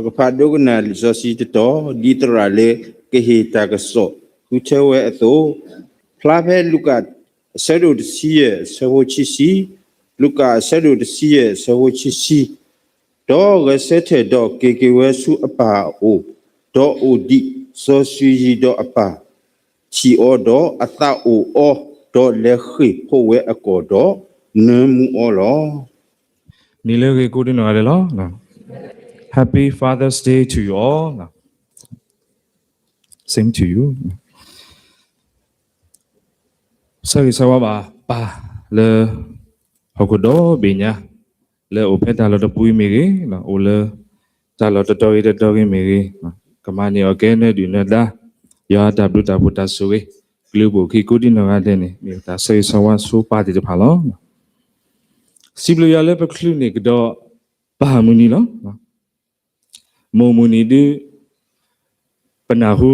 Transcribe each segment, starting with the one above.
ပဖးဒိကနၣ်လံာ်စီဆှံတတီၤ ဒ်သိးလၢကဟ့ၣ်တၢ်ကစီၣ်ဃုထၢဝဲအသိး, ဖျါဖဲလူၤကၣ်အဆၢဒိၣ်တဆံယဲၢ် အဆၢဖိဆံဆံ, လူၤကၣ်အဆၢဒိၣ်တဆံယဲၢ် အဆၢဖိဆံဆံ, ဒီးဂဲၤဆၢထၢၣ်ဒီးက့ၤက့ၤဝဲဆူအပၢ်အအိၣ်, ဒီးအိၣ်ဒံးစီၤၡူၤယံၤဒီးအပၢ်, ထံၣ်အီၤဒီးအသးအိၣ်အီၤ, ဒီးလဲၤဃ့ၢ်ဖှိၣ်ဝဲအကီၢ်ဒီးနၢမူအီၤလီၤ. နံၤလၢအဂ့ၤကိးဒံနီၢ်ဂၤဒဲးလီၤ. Happy Father's Day to you all. Same to you. ဆၢဂ့ၤဆၢဝါဘၣ်ပၢ်လၢ ဟီၣ်ခိၣ်ဒီဘ့ၣ်ညါ, လၢအိၣ်ဖဲတၢ်လီၢ်တပူၤအံၤမ့ၢ်ဂ့ၤ, အိၣ်လၢတၢ်လီၢ်တတီၤဂ့ၤတတီၤဂ့ၤမ့ၢ်ဂ့ၤ, ကမၤန့ၢ်အီၣ်ကဲနၢဒုၣ်နၢဒါ, ယွၤအတၢ်ဘျုးတၢ်ဖှိၣ်တၢ်ဆိၣ်ဂ့ၤ, ကလုၢ်ဘိၣ်ခံကိးဒံနီၢ်ဂၤဒဲးန့ၣ် မ့ၢ်တၢ်ဆၢဂ့ၤဆၢဝါဆိပၢ်သ့ၣ်တဖၣ်လီၤ. စံးဘျုးယွၤလၢပချုးန့ၢ်ကဒီးပၢ်မုၢ်နံၤလီၤ. မိၢ်မုၢ်နံၤဒုး ပနၢ်ဟူ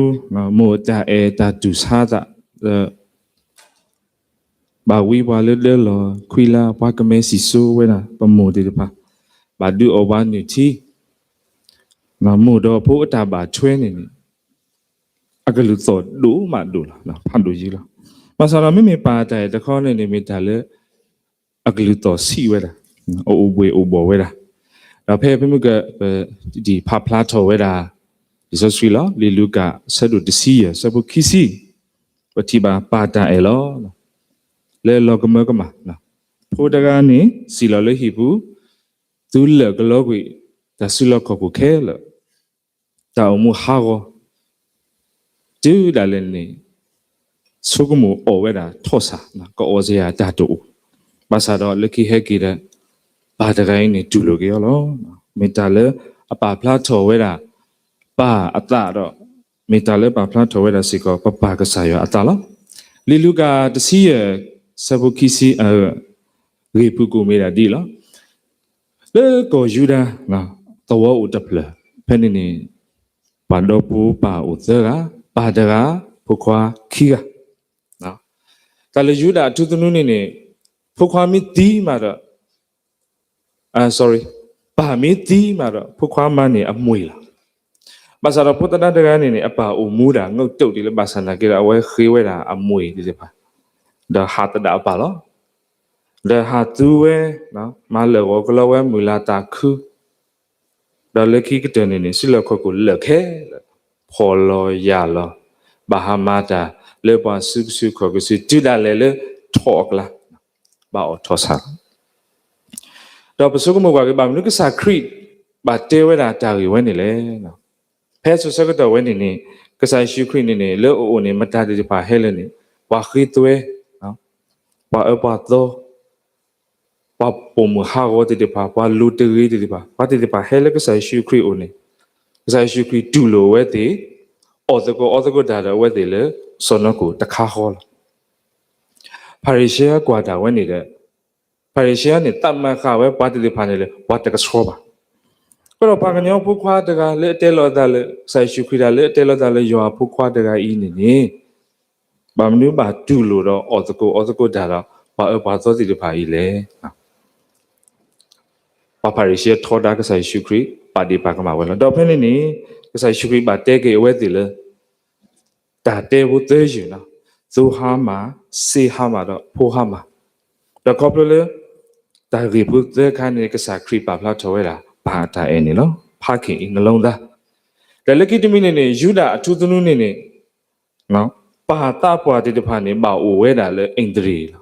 မိၢ်အတၢ်အဲၣ်တၢ်တူၢ်ဆါသး, ဘၣ်ဝံပှၤလၢဒၢလီၢ်ခွံလါ ပှၤကမဲစံၣ်စိဝဲဒၣ် ပမိၢ်သ့ၣ်တဖၣ်, ဘၣ်ဒုးအီၣ်ပှၤနုၢ်ထံ, မိၢ်ဒီးဖိအတၢ်ဘၣ်ထွဲန့ၣ်န့ၣ် အကလုၢ်သီၣ်ဒိၣ်မးဒိၣ်လီၤ, ဖးဒိၣ်ယံၤလီၤ. ဘၣ်ဆၣ်ဒီးမ့မ့ၢ်ပၢ်တၢ်အဲၣ်တခီန့ၣ်န့ၣ် မ့ၢ်တၢ်လၢ အကလုၢ်သီၣ်ဆံးဝဲဒၣ်, အအိၣ်ဘှံးအိၣ်ဘှီၣ်ဝဲဒၣ်, ဒီးဖဲဖဲမုၢ်က ပဒံးဖးဖျါထီၣ်ဝဲဒၣ် လံာ်စီဆှံလီၤ. လံာ်လူၤကၣ် အဆၢဒိၣ်တဆံယဲၢ် အဆၢဖိခံဆံ, ပထံၣ်ဘၣ်ပၢ်တၢ်အဲၣ်လီၤ. လၢလီၤကမၢကမၣ်, ဖိတဂၤန့ၣ် စံၣ်လီၤလၢဟံၣ်ပူၤ, သူလၢာ်ကလီကွံာ် တၢ်စုလီၢ်ခီၣ်ခိၣ်ခဲလၢာ်, တၢ်အိၣ်မူဟးဂီၤ တုၤဒၣ်လဲာ်န့ၣ် ဆိကမိၣ်အီၣ်ဝဲဒၣ်ထီၣ်ဆၣ်, ကအီၣ်စ့ၢ်ယၤတၢ်တအိၣ်, ဘၣ်ဆၣ်ဒီးလၢခံဟဲက့ၤဒီး ပၢ်တဂၤအံၤန့ၣ်တူၢ်လိာ်က့ၤအီၤလီၤ. မ့ၢ်တၢ်လၢအပာ်ဖျါထီၣ်ဝဲဒၣ် ပၢ်အသးဒီး မ့ၢ်တၢ်လၢပာ်ဖျါထီၣ်ဝဲဒၣ်စ့ၢ်ကီး ပပၢ်ကစၢ်ယွၤအသးလီၤ. လံာ်လူၤကၣ်တဆံယဲၢ် ဆၢဖိခံဆံ ဂ့ၢ်ဖုၣ်ကိာ်မ့ၢ်ဒၣ်ဒ်အံၤလီၤ. လၢကီၢ်ယူဒၤ သဝီအိၣ်တဖျၢၣ် ဖဲန့ၣ်န့ၣ် ပှၤဒီဖိပၢ်အိၣ်သၢဂၤ, ပၢ်တဂၤ ဖိခွါခံဂၤ. တၢ်လၢယူဒၤအထူသနူန့ၣ်န့ၣ် ဖိခွါမ့ၢ်သံမးဒီး sorry, ပၢ်မ့ၢ်သံမးဒီး ဖိခွါမါန့ၣ်အမှံၤလီၤ. ဘၣ်ဆၣ်ဒီးဖိသဒါတဂၤန့ၣ်န့ၣ် အပၢ်အိၣ်မူဒၣ် ငုတ်တုတ် ဒ်လၢဘၣ်ဆၣ်နာ်က့ဒီး အဝဲဃ့ဝဲဒၣ်အမှံၤသ့ၣ်တဖၣ် ဒီးဟးသဒၣ်အပၢ်လီၤ. ဒီးဟးသူဝဲ, မၤလၢာ်ဂီၤကလီဝဲ မုၢ်လၢ်သးခု ဒီးလၢခံကတၢၢ်န့ၣ်န့ၣ် စုလီၢ်ခီၣ်ခိၣ်လၢာ်ခဲလၢာ်, ဖှီၣ်လီၤယာ်လီၤ, ဘၣ်ဟးမၤတၢ်လၢပှၤစုကစုခီၣ်ကစု တုၤဒၣ်လဲာ်လၢထီၣ်အကျါ ဘၣ်အီၣ်ထီၣ်ဆၣ်လီၤ. ဒီးပဆိကမိၣ်ကွၢ်က့ၤ ဘၣ်မနုၤကစၢ်ခရံာ် ဘၣ်တဲဝဲဒၣ်တၢ်ဂ့ၢ်ဝဲန့ၣ်လဲၣ်. ဖဲစိၤဆၢကတီၢ်ဝဲန့ၣ်န့ၣ် ကစၢ်ယ့ၣ်ၡူးခရံာ်န့ၣ်န့ၣ် လၢအအိၣ်န့ၣ် မတၤသ့ၣ်တဖၣ်ဟဲလၢာ်န့ၣ် ပှၤဃ့သွဲ, ပှၤအၢပှၤသီ ပှၤပိာ်မုၣ်ဟးဂီၤသ့ၣ်တဖၣ်, ပှၤလိၤတဂ့ၤသ့ၣ်တဖၣ်, ပှၤသ့ၣ်တဖၣ်ဟဲလၢကစၢ်ယ့ၣ်ၡူးခရံာ်အအိၣ်န့ၣ်, ကစၢ်ယ့ၣ်ၡူးခရံာ်တူၢ်လိာ်အဝဲသ့ၣ်, အီၣ်သကိးအီသကိးတၢ်ဒီးအဝဲသ့ၣ်လၢ စီၢ်နီၤခိၣ်တခါဃီလီၤ. ဖၤရံၤၡဲအကွၢ်တၢ်ဝဲန့ၣ်ဒီး, ဖၤရံၤၡဲန့ၣ် သတ်မှတ်ဃာ်ဝဲပှၤသ့ၣ်တဖၣ်န့ၣ်လၢ ပှၤတကဆှီဘၣ်. အဃိဒီးပှၤကညီဖိခွါတဂၤလၢအတဲလီၤအသးလၢ ကစၢ်ယ့ၣ်ၡူးခရံာ်တၢ် လၢအတဲလီၤအသးလၢယွၤအဖိခွါတဂၤအံၤန့ၣ်န့ၣ် ဘၣ်မနုၤဘၣ်တူၢ်လိာ်ဒီးအီၣ်သကိးအီသကိးတၢ်ဒီး ပှၤအၢပှၤသီသ့ၣ်တဖၣ်အံၤလဲၣ်. ပှၤဖၤရံၤၡဲထီဒါကစၢ်ယ့ၣ်ၡူးခရံာ် ပာ်ဒ့ၣ်ပာ်ကမၣ်ဝဲလီၤ. ဒီးဖဲန့ၣ်န့ၣ် ကစၢ်ယ့ၣ်ၡူးခရံာ်ဘၣ်တဲက့ၤအဝဲသ့ၣ်လၢ တၢ်တဲဖိသၢယုၢ်န့ၣ်, သူဟါမၢ်, စ့ဟါမၢ်ဒီးဖိဟါမၢ်. ဒီးခီဖျိလၢ တၢ်ဂ့ၢ်ဖိသၢခါန့ၣ် ကစၢ်ခရံာ်ပာ်ဖျါထီၣ်ဝဲဒၣ် ပၢ်အတၢ်အဲၣ်န့ၣ်လီၤ. ဖးက့ၤအံၤနလိသး. ဒီးလၢခံတမံၤန့ၣ်န့ၣ် ယူဒၤအထူသနူန့ၣ်န့ၣ် ပၢ်သးပှၢ်သ့ၣ်တဖၣ်န့ၣ် ဘၣ်အိၣ်ဝဲဒၣ်လၢ အိမ်သရေၣ် လီၤ.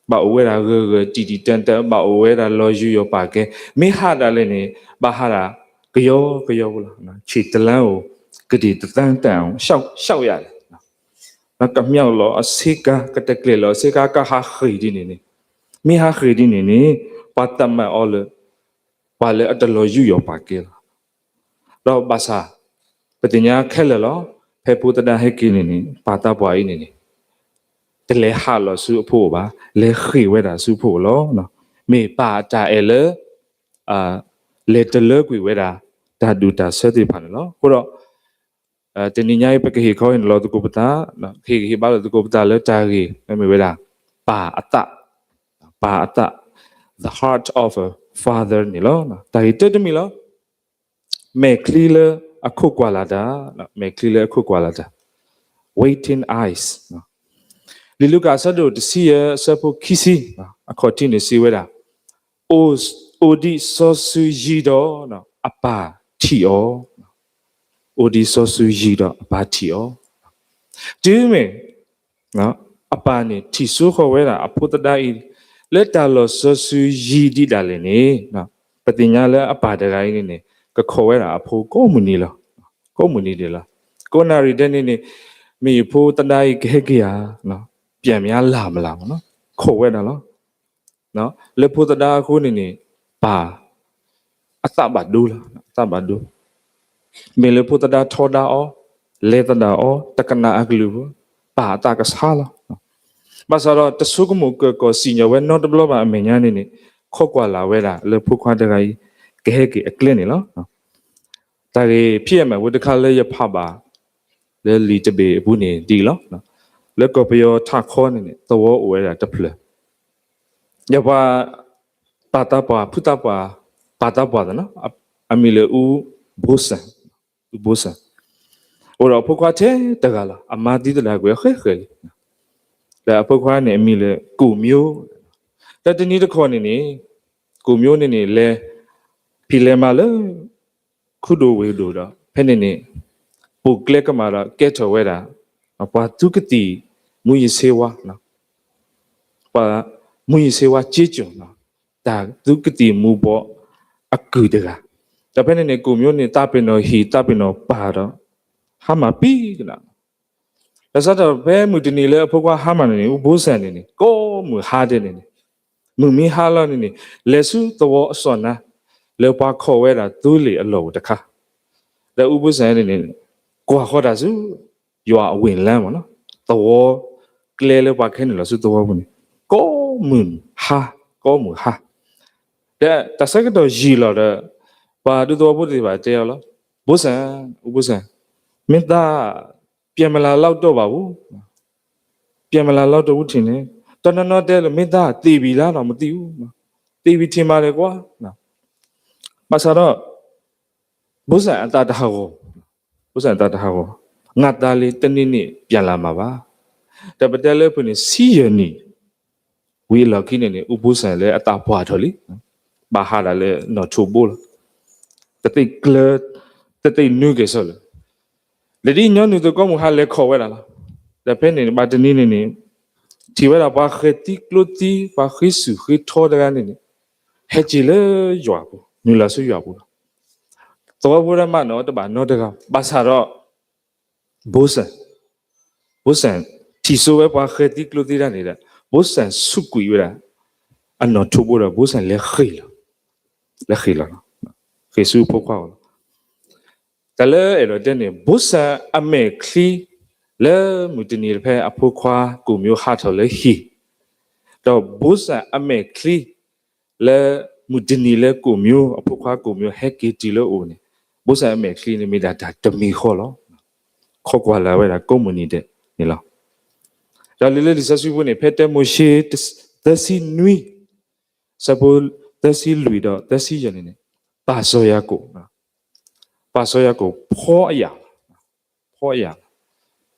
ဘၣ်အိၣ်ဝဲဒၣ်ဂၢၢ်ဂၢၢ်တံၢ်တံၢ်တၢတၢ, ဘၣ်အိၣ်ဝဲဒၣ်လီၤယူၤယီၤပာ်ကဲ, မ့ၢ်ဟးဒၣ်လဲာ်န့ၣ် ဘၣ်ဟးဒၣ်ကယီကယီဖိလီၤ. ခြေတလှမ်းကို ကတံၢ်တတန်းတန်းအောင် လျှောက်ရလီၤ. ကမျောက်လီၤအဆ့ကၤ, ကတကျဲၤလီၤအဆ့ကၤ, ကဟးဃ့ၢ်ဒ်န့ၣ်န့ၣ်, မ့ၢ်ဟးဃ့ၢ်ဒ်န့ၣ်န့ၣ် ပှၤသတ်မှတ်အီၤလၢ ပှၤလၢအတလီၤယူးယီၣ်ပာ်ကဲလီၤ. ဒီးဘၣ်ဆၣ် ပသ့ၣ်ညါခဲလၢာ်လီၤ. ဖဲဖိသဒါဟဲက့ၤန့ၣ်န့ၣ် ပၢ်သးပှၢ်အံၤန့ၣ်န့ၣ် တလဲၤဟးလီၤဆူအဖိအိၣ်ဘၣ်, လဲၤဃ့ၢ်ဝဲဒၣ်ဆူအဖိအိၣ်လီၤ. မ့ၢ်ပၢ်အတၢ်အဲၣ်လၢ လဲၤတလၢကွံာ်ဝဲဒၣ် တၢ်ဒူၣ်တၢ်ဆၢသ့ၣ်တဖၣ်န့ၣ်လီၤ. အဃိဒီး တနံၤညါအံၤ ပကဟ့ၣ်ခီဟ့ၣ်နီၤလီၤသကိးပသး, ဟ့ၣ်ဂံၢ်ဟ့ၣ်ဘါလီၤသကိးပသးလၢတၢ်ဂ့ၢ် မ့မ့ၢ်ဝဲဒၣ် ပၢ်အသး, ပၢ်အသး, the heart of a father န့ၣ်လီၤ. တၢ်ဂ့ၢ်တၢတမံၤလီၤ. မဲာ်ချံလၢအခိးကွၢ်လၢ်တၢ်, မဲာ်ချံလၢအခိးကွၢ်လၢ်တၢ်, waiting eyes. လံာ်လူၤကၣ်အဆၢဒိၣ်တဆံယဲၢ် အဆၢဖိခံဆံ, အခီၣ်ထံးန့ၣ်စံးဝဲဒၣ်, အိၣ်ဒံးစီၤစုၤယံၤဒီး အပၢ်ထံၣ်အီၤ, အိၣ်ဒံးစီၤစုၤယံၤဒီးအပၢ်ထံၣ်အီၤ. တုၤမ့ၢ် အပၢ်န့ၣ်ထံၣ်စိဃီၤဝဲဒၣ်အဖိသဒါအံၤ လၢတၢ်လီၢ်စီၤစုၤယံၤဒံးဒၣ်လဲာ်န့ၣ်, ပသ့ၣ်ညါလၢအပၢ်တဂၤအံၤန့ၣ်န့ၣ် ကခိးဝဲဒၣ်အဖိကိးမုၢ်နံၤလီၤ, ကိးမုၢ်နံၤဒဲးလီၤ. ကိးနၣ်ရံၣ်ဒဲးန့ၣ်န့ၣ် မ့ၢ်ယဖိသဒါအံၤကဟဲက့ၤဧါ, ပျံၤမးလၢ်မးလၢ်မး, ခိးဝဲဒၣ်လီၤ. လၢဖိသဒါအဃိန့ၣ်န့ၣ် ပၢ်အသးဘၣ်ဒိလီၤ, အသးဘၣ်ဒိ. မ့ၢ်လၢဖိသဒါထီဒါအီၤ, လဲၤသဒၣ်အီၤ တကနၣ်အကလုၢ်ဘၣ်, ပၢ်အသးကဆါလီၤ. ဘၣ်ဆၣ်ဒီးတဆိကမိၣ်ကၢၢ်ကီၢ်စံၣ်ညီၣ်ဝဲနီတဘျီဘၣ်အမဲာ်ညါန့ၣ်န့ၣ် ခိးကွၢ်လၢ်ဝဲဒၣ်လၢဖိခွါတဂၤအံၤ ကဟဲက့ၤအကျဲန့ၣ်လီၤ. တၢ်ဂ့ၢ်ဖံးအမဲာ်ဝဲတခါလၢယဖးဘၣ် လၢလံာ်တဘ့ၣ်အပူၤန့ၣ်ဒ်အံၤလီၤ. လၢကီၢ်ပယီၤထးခီန့ၣ်န့ၣ် သဝီအိၣ်ဝဲဒၣ်တဖျၢၣ်, ယပှၤ ပၢ်သးပှၢ် ဖုသးပှၢ် ပၢ်သးပှၢ်သနီၤ, အမံၤလၢအူဘိစၢ်, အူဘိစၢ်, အိၣ်ဒီးအဖိခွါထဲတဂၤလီၤ. အမါသံသဒၣ်ကွံာ်အဃဲဃဲလံ. ဒီးအဖိခွါန့ၣ်အမံၤလၢကိၣ်မျိၤ, ဒီးတနံၤတခီန့ၣ်န့ၣ် ကိၣ်မျိၤန့ၣ်န့ၣ် လဲၤဖံးလဲၤမၤလၢ ခူဒိၣ်ဝ့ၢ်ဒိၣ်ဒီး ဖဲန့ၣ်န့ၣ် ပိာ်ကျဲကမၣ်ဒီးကဲထီၣ်ဝဲဒၣ် ပှၤသုးကသံၣ် မူးယစ်ဆေးဝါး, ပှၤမူးယစ်ဆေးဝါးကၠ့ကၠီၣ်, တၢ်သုးကသံၣ်မူၤဘှီးအကုၢ်တဂၤ, ဒီးဖဲန့ၣ်န့ၣ် ကိၣ်မျိၤန့ၣ် သးပ့ၤနီၣ်ဟံၣ် သးပ့ၤနီၣ်ပၢ်ဒီး ဟါမၢ်ပံကနၣ် ဒီးစးထီၣ်ဖဲမုၢ်တနံၤလၢအဖိခွါဟါမၢ်န့ၣ်န့ၣ် အူဘိစၢ်န့ၣ်န့ၣ် ကိးမုၢ်ဟါဒဲးန့ၣ်န့ၣ်, မုၢ်မံဟါလီၤန့ၣ်န့ၣ် လဲၤဆူသဝီအစီၣ်နါ လၢပှၤခိးဝဲဒၣ်သိလ့ၣ်အလီၢ်အိၣ်တခါ, ဒီးအူဘိစၢ်န့ၣ်န့ၣ် ကွၢ်ဃီၤတၢ်ဆူ ယွၤအဝ့ၢ်လါမ့ၢ်နီၤ, သဝီကျဲလၢပှၤကဟဲနုာ်လီၤဆူသဝီပူၤန့ၣ် ကိးမုၢ်ဟါ, ကိးမုၢ်ဟါ, ဒီးတၢ်ဆၢကတီၢ်ယံာ်လီၤဒီး ပှၤဒူသဝီဖိသ့ၣ်တဖၣ်တဲအီၤလီၤ, ဘိစၢ်, အူဘိစၢ်, မ့ၢ်သး ပျဲမလၤလီၤတီၢ်ဘၣ်ဘူး, ပျဲမလၤလီၤတီၢ်ဘူးထံၣ်န့ၣ်, တနီၤနီၤတဲလၢမ့ၢ်သးသံးဘံၣ်လါလီၤမသံးဘူး, သံးဘံၣ်ထံၣ်မးလဲၣ်ကွၢ်, ဘၣ်ဆၣ်ဒီး ဘိစၢ်အသးတဟးဂီၤ, ဘိစၢ်အသးတဟးဂီၤ, ငါသားလေး တနေ့နေ့ ပြန်လာမှာပါ, ဒီးပတဲလၢဖုန့ၣ် ဆံယဲၢ်နံၣ် ဝံၤအလီၢ်ခံန့ၣ်န့ၣ် အူဘိစၢ်လၢအသးပှၢ်ထီၣ်လံ, ဘၣ်ဟးဒၣ်လၢနီၣ်ထိးဘိလီၤ, တသ့ၣ်ကျၢၤ တသ့ၣ်နွံက့ၤဆၢလၢာ်, လၢဒ်ညီနုၢ်သုးကိးမုၢ်ဟါလဲၤခိးဝဲဒၣ်လီၤ, ဒီးဖဲန့ၣ်ဘၣ်တနံၤန့ၣ်န့ၣ် ထံၣ်ဝဲဒၣ်ပှၤဃဲၤသံကျိသံ ပှၤဃ့ဆူၣ်ဃ့ထီတဂၤန့ၣ်န့ၣ် ဟဲက့ၤလၢယွၤပူၤ နုာ်လီၤဆူယွၤပူၤလီၤ, သဝီဖိတမးနီၤတဘၣ်နီတဂၤ ဘၣ်ဆၣ်ဒီး ဘိစၢ်, ဘိစၢ် ထံၣ်စိဝဲပှၤဃဲၤသံကျိသံတၢ်န့ၣ်ဒီး ဘိစၢ်ဆူးကွံာ်ဝဲဒၣ် အနီၣ်ထိးဘိဒီး ဘိစၢ်လဲၤဃ့ၢ်လီၤ, လဲၤဃ့ၢ်လီၤ, ဃ့ၢ်ဆူဖိခွါအအိၣ်လီၤ, တၢ်လၢအဲၣ်ဒိးတဲန့ၣ် ဘိစၢ်အမဲာ်ချံ လၢမုၢ်တနံၤတဖဲအဖိခွါကိၣ်မျိဟးထီၣ်လၢဟံၣ်, ဒီးဘိစၢ်အမဲာ်ချံ လၢမုၢ်တနံၤလၢကိၣ်မျိအဖိခွါကိၣ်မျိဟဲက့ၤတုၤလၢအအိၣ်န့ၣ် ဘိစၢ်အမဲာ်ချံန့ၣ်မ့ၢ်ဒၣ်တၢ်တမံၤဃီလီၤ, ခိးကွၢ်လၢ်ဝဲဒၣ်ကိးမုၢ်နံၤဒဲးန့ၣ်လီၤ, ဒီးလံာ်လၢလံာ်စီဆှံပူၤန့ၣ် ဖဲတၢမိၤၡ့ သၢဆံနွံ ဆၢဖိ သၢဆံလွံၢ်ဒီးသၢဆံယဲၢ်န့ၣ်န့ၣ် ပၢ်စီၤယၤကိာ်, ပၢ်စီၤယၤကိာ်ဖီအယာ်, ဖီအယာ်,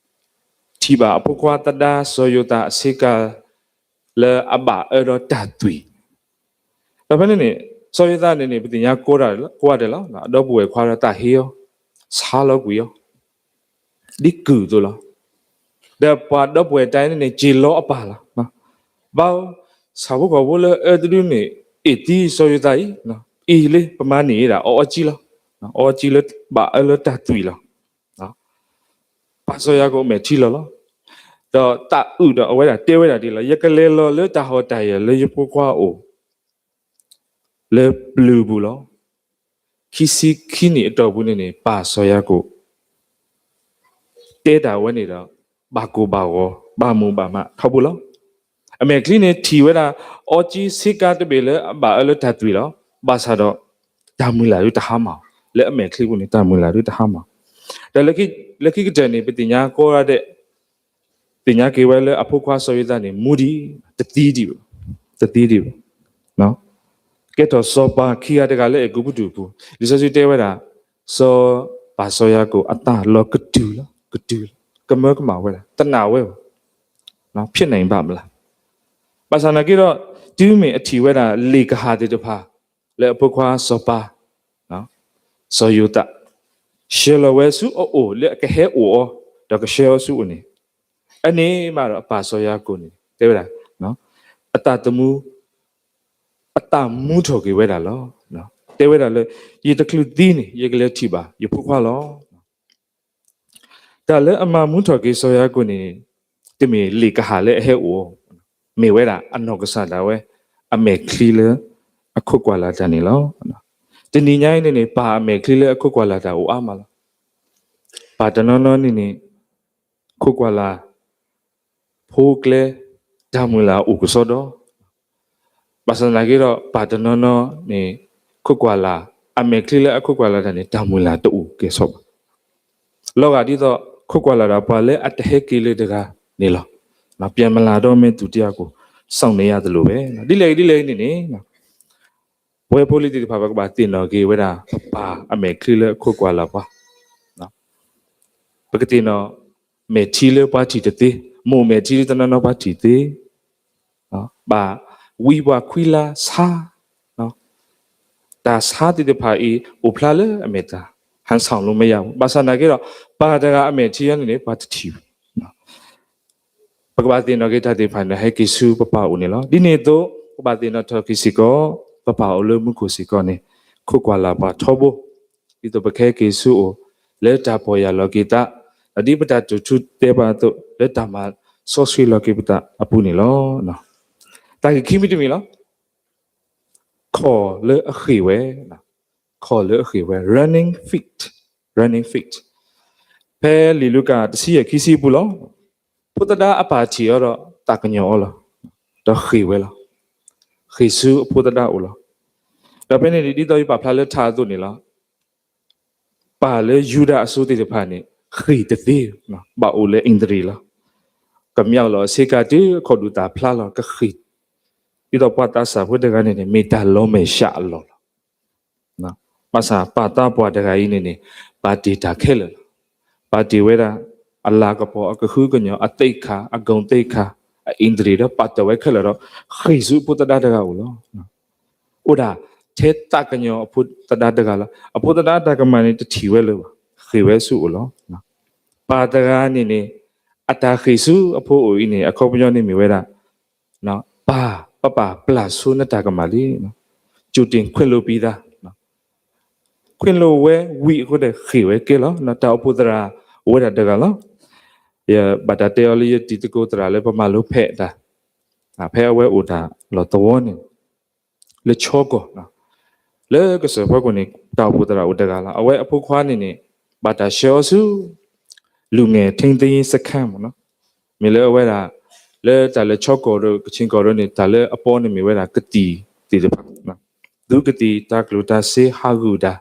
ထံၣ်ဘၣ်အဖိခွါသဒါစီၤယိၤသးအဆ့ကၤ လၢအဘၣ်အၢဒီးတၢ်သွံၣ်, ဒီးဖဲန့ၣ်န့ၣ် စီၤယိၤသးန့ၣ်န့ၣ် ပသ့ၣ်ညါကိးဂၤဒဲးလီၤ, အဒီပုၢ်ဝဲၢ်ခွါဒီးတၢ်ဟ့အီၤ, ဆါလီၤကွံာ်အီၤ ဒ်ကုၢ်အသိးလီၤ, ဒီးပှၤဒီပုၢ်ဝဲၢ်တၢ်အံၤန့ၣ်န့ၣ် စ့ၤလီၤအပၢ်လီၤ, ဘၣ် ဆၣ်ဖိကီၢ်ဖိလၢအၢတဒုန့ၣ် အ့ၣ်သံစီၤယိၤသးအံၤ, အံၤလၢပမၤန့ၢ်ဒၣ်အီအီကံလီၤ, အီအီကံလၢဘၣ်အၢလၢတၢ်သွံၣ်လီၤ, ပၢ်စီၤယၤကိာ်မဲာ်ထံလီၤလီၤ, ဒီးသးအုးဒီးအဝဲဒၣ်တဲဝဲဒၣ်ဒ်လီၤ, ယကလဲၤလီၤလၢတၢ်ဟီၣ်တၢ်ယၢၤလၢယဖိခွါအအိၣ် လၢပျုၤပူၤလီၤ. ခံဆံခံနံၣ်အတီၢ်ပူၤန့ၣ်န့ၣ် ပၢ်စီၤယၤကိာ် တဲတၢ်ဝဲန့ၣ်ဒီး ဘၣ်ကိၢ်ဘၣ်ဂီၤ ဘၣ်မူဘၣ်မးထီဘိလီၤ. အမဲာ်ချံန့ၣ်ထံၣ်ဝဲဒၣ် အီကံဆ့ကၤတဘ့ၣ်လၢအဘၣ်အၢလၢတၢ်သွံၣ်လီၤ. ဘၣ်ဆၣ်ဒီး တၢ်မုၢ်လၢ်ဒုတဟါမၢ်, လၢအမဲာ်ချံပူၤန့ၣ် တၢ်မုၢ်လၢ်ဒုတဟါမၢ်. ဒီးလၢခံကတၢၢ်န့ၣ် ပသ့ၣ်ညါကိးဂၤဒဲး သ့ၣ်ညါက့ၤဝဲလၢအဖိခွါစီၤယိၤသးန့ၣ် မူဒံး တသံဒံးဘၣ်, တသံဒံးဘၣ်. ကဲထီၣ်စီၤပၤခံဂၤတဂၤလၢအဲၤကူပတူးပူၤ, လံာ်စီဆှံတဲဝဲဒၣ် စီၤပၤစီၤယၤကိာ်အတၢ်လီၤကတုၤလီၤ, ကတုၤလီၤ, ကမၢကမၣ်ဝဲဒၣ်, တနာ်ဝဲဘၣ်, ဖြစ်နိုင်ပါ့မလား. ဘၣ်ဆၣ်သနာ်က့ဒီး တုၤမ့ၢ်အထံၣ်ဝဲဒၣ်လ့ၣ်ကဟၣ်သ့ၣ်တဖၣ် လၢအဖိခွါစီၤပၤ စီၤယိၤသး ဆှၢလီၤဝဲဆူအအိၣ်လၢအကဟဲအိၣ်အီၤ, ဒီးကဆှၢအီၤဆူအအိၣ်န့ၣ်, အန့ၣ်မးဒီးအပၢ်စီၤယၤကိာ်န့ၣ် တဲဝဲဒၣ် အတၢ်သမူ အတၢ်မူထီၣ်က့ၤဝဲဒၣ်လီၤ. တဲဝဲဒၣ်လၢ ယတချုးသံန့ၣ် ယကလဲၤထံၣ်ဘၣ်ယဖိခွါလီၤ. တၢ်လၢအမၤမူထီၣ်က့ၤစီၤယၤကိာ်န့ၣ် တမ့ၢ်လ့ၣ်ကဟၣ်လၢအဟဲအိၣ်, မ့ၢ်ဝဲဒၣ်အနီၢ်ကစၢ်ဒၣ်ဝဲ အမဲာ်ချံလၢအခိးကွၢ်လၢ်တၢ်န့ၣ်လီၤ. တနံၤညါအံၤန့ၣ်န့ၣ် ပၢ်အမဲာ်ချံလၢအခိးကွၢ်လၢ်တၢ်အိၣ်အါမးလီၤ. ပၢ်တနီၤနီၤန့ၣ်န့ၣ် ခိးကွၢ်လၢ် ဖိကျဲ တၢ်မုၢ်လၢ်အိၣ်ကစီဒီ, ဘၣ်ဆၣ်သနာ်က့ဒီး ပၢ်တနီၤနီၤန့ၣ် ခိးကွၢ်လၢ် အမဲာ်ချံလၢအခိးကွၢ်လၢ်တၢ်န့ၣ် တၢ်မုၢ်လၢ်တအိၣ်ကဲၤဆိးဘၣ်. လီၤဂာ်ဒ်သိး ခိးကွၢ်လၢ်ဒီးပှၤလၢအတဟဲက့ၤလၢၤတဂၤန့ၣ်လီၤ. ပြန်မလာတော့မယ့်သူတစ်ယောက်ကို စောင့်နေရသလိုပဲ. ဒ်လဲၣ်ဂ့ၤဒ်လဲၣ်ဂ့ၤန့ၣ်န့ၣ် ပဝဲဖိလံၤသ့ၣ်တဖၣ် ပကဘၣ်သ့ၣ်နီၣ်က့ၤဝဲဒၣ် ပပၢ်အမဲာ်ချံလၢအခိးကွၢ်လၢ်ပှၤ, ပကသ့ၣ်နီၣ် မဲာ်ထံလၢပှၤထံၣ်တသ့, မိၢ်မဲာ်ထံလၢတနီၤနီၤပှၤထံၣ်သ့, ဘၣ်ဝံပှၤခွံလါဆါ, တၢ်ဆါသ့ၣ်တဖၣ်အံၤ အိၣ်ဖျါလၢအမဲာ်တၢ် ဟန်ဆောင်လို့မရဘူး. ဘၣ်ဆၣ်သနာ်က့ဒီး ပၢ်တဂၤအမဲာ်ထံအံၤန့ၣ်န့ၣ် ပှၤတထံၣ်ဘၣ်. ပကဘၣ်သ့ၣ်နီၣ်က့ၤတၢ်သ့ၣ်တဖၣ်န့ၣ် ဟဲက့ၤဆူပပၢ်အိၣ်န့ၣ်လီၤ. ဒ်န့ၣ်အသိး ပကဘၣ်သ့ၣ်နီၣ်ထီၣ်က့ၤစ့ၢ်ကီး ပပၢ်အိၣ်လၢမူခိၣ်စ့ၢ်ကီးန့ၣ် ခိးကွၢ်လၢ်ပှၤထီဘိ, ဒ်သိးပကဟဲက့ၤဆူအအိၣ် လၢတၢ်ပီၢ်ယၢ်လီၤက့ၤသး, ဒ်ပတၢ်တိာ်ထူတဲပာ်အသိး လၢတၢ်မၤစီဆှံလီၤက့ၤပသးအပူၤန့ၣ်လီၤ. တၢ်ဂ့ၢ်ခံမံၤတမံၤလီၤ. ခိးလၢအဃ့ၢ်ဝဲ, ခိးလၢအဃ့ၢ်ဝဲ running feet, running feet. ဖဲလံာ်လူၤကၣ်တဆံယဲၢ်ခံဆံပူၤလီၤ. ဖိသဒါအပၢ်ထံၣ်အီၤဒီးသးကညီၤအီၤလီၤ. ဒီးဃ့ၢ်ဝဲလီၤ. ဃ့ၢ်ဆူအဖိသဒါအိၣ်လီၤ. ဒီးဖဲန့ၣ်ဒ်သိးယပာ်ဖျါလၢထါအသိးန့ၣ်လီၤ. ပၢ်လၢယူဒၤအစိၤသ့ၣ်တဖၣ်န့ၣ် ဃ့ၢ်တသ့, ဘၣ်အိၣ်လၢအ့ဒြံၤလီၤ. ကမျၢၢ်လီၤအဆ့ကၤတုၤအခီၣ်ဒူၣ်သၣ်ဖျါလီၤ ကဃ့ၢ်, ဒ်သိးပှၤသးစၢ်ဖိတဂၤန့ၣ်န့ၣ် မ့ၢ်တၢ်လီၤမဲာ်ဆှးအလီၢ်လီၤ. ဘၣ်ဆၣ်ပၢ်သးပှၢ်တဂၤအံၤန့ၣ်န့ၣ် ပာ်တ့ၢ်တၢ်ခဲလၢာ်လီၤ. ပာ်တ့ၢ်ဝဲဒၣ် အလၤကပီၤ အကဟုကညီၤ အသိက္ခာ အဂုဏ်သိက္ခာ အ့ဒြံၤဒီးပာ်တ့ၢ်ဝဲခဲလၢာ်ဒီး ဃ့ၢ်ဆူအဖိသဒါတဂၤအိၣ်လီၤ. အိၣ်ဒၣ်ထဲသးကညီၤအဖိသဒါတဂၤလီၤ. အဖိသဒါတၢ်ကမၣ်န့ၣ် တထံၣ်ဝဲလၢၤဘၣ်, ဃ့ၢ်ဝဲဆူအအိၣ်လီၤ. ပၢ်တဂၤန့ၣ်န့ၣ် အတၢ်ဃ့ၢ်ဆူအဖိအိၣ်အံၤန့ၣ် အခီပညီန့ၣ်မ့ၢ်ဝဲဒၣ် ပၢ်, ပၢ်ပာ်ပျၢ်ဆိနတၢ်ကမၣ်လံ, ကြိုတင်ခွင့်လွှတ်ပြီးသား, ခွင့်လွှတ်ဝဲဝံၤအဃိဒီး ဃ့ၢ်ဝဲကဲလီၤ. တၢ်အိၣ်ဖှိၣ်သရၣ်အိၣ်ဝဲဒၣ်တဂၤလီၤ. ယဘၣ်တၢ်တဲအီၤလၢယတံၤသကိးသရၣ်လၢပမၤလိဖဲအတၢ်, ဖဲအဝဲအိၣ်တၢ်လီၢ်သဝီန့ၣ် လၢခၠီကီၢ်, လၢကစၢၢ်ဖီခိၣ်န့ၣ် တၢ်အိၣ်ဖှိၣ်သရၣ်အိၣ်တဂၤလီၤ. အဝဲအဖိခွါန့ၣ်န့ၣ် ဘၣ်တၢ်ဆှၢအီၤဆူ လူငယ်ထိန်းသိမ်းရေးစခန်း မ့ၢ်လၢအဝဲဒၣ် လၢတၢ်လၢခၠီကီၢ်ဒီး ကခ့ၣ်ကီၢ်ဒီးန့ၣ် တၢ်လၢအပီန့ၣ်မ့ၢ်ဝဲဒၣ်ကသံၣ်သ့ၣ်တဖၣ်, သုးကသံၣ် တၢ်ကျိၣ်တၢ်စ့ဟးဂူာ်တၢ်,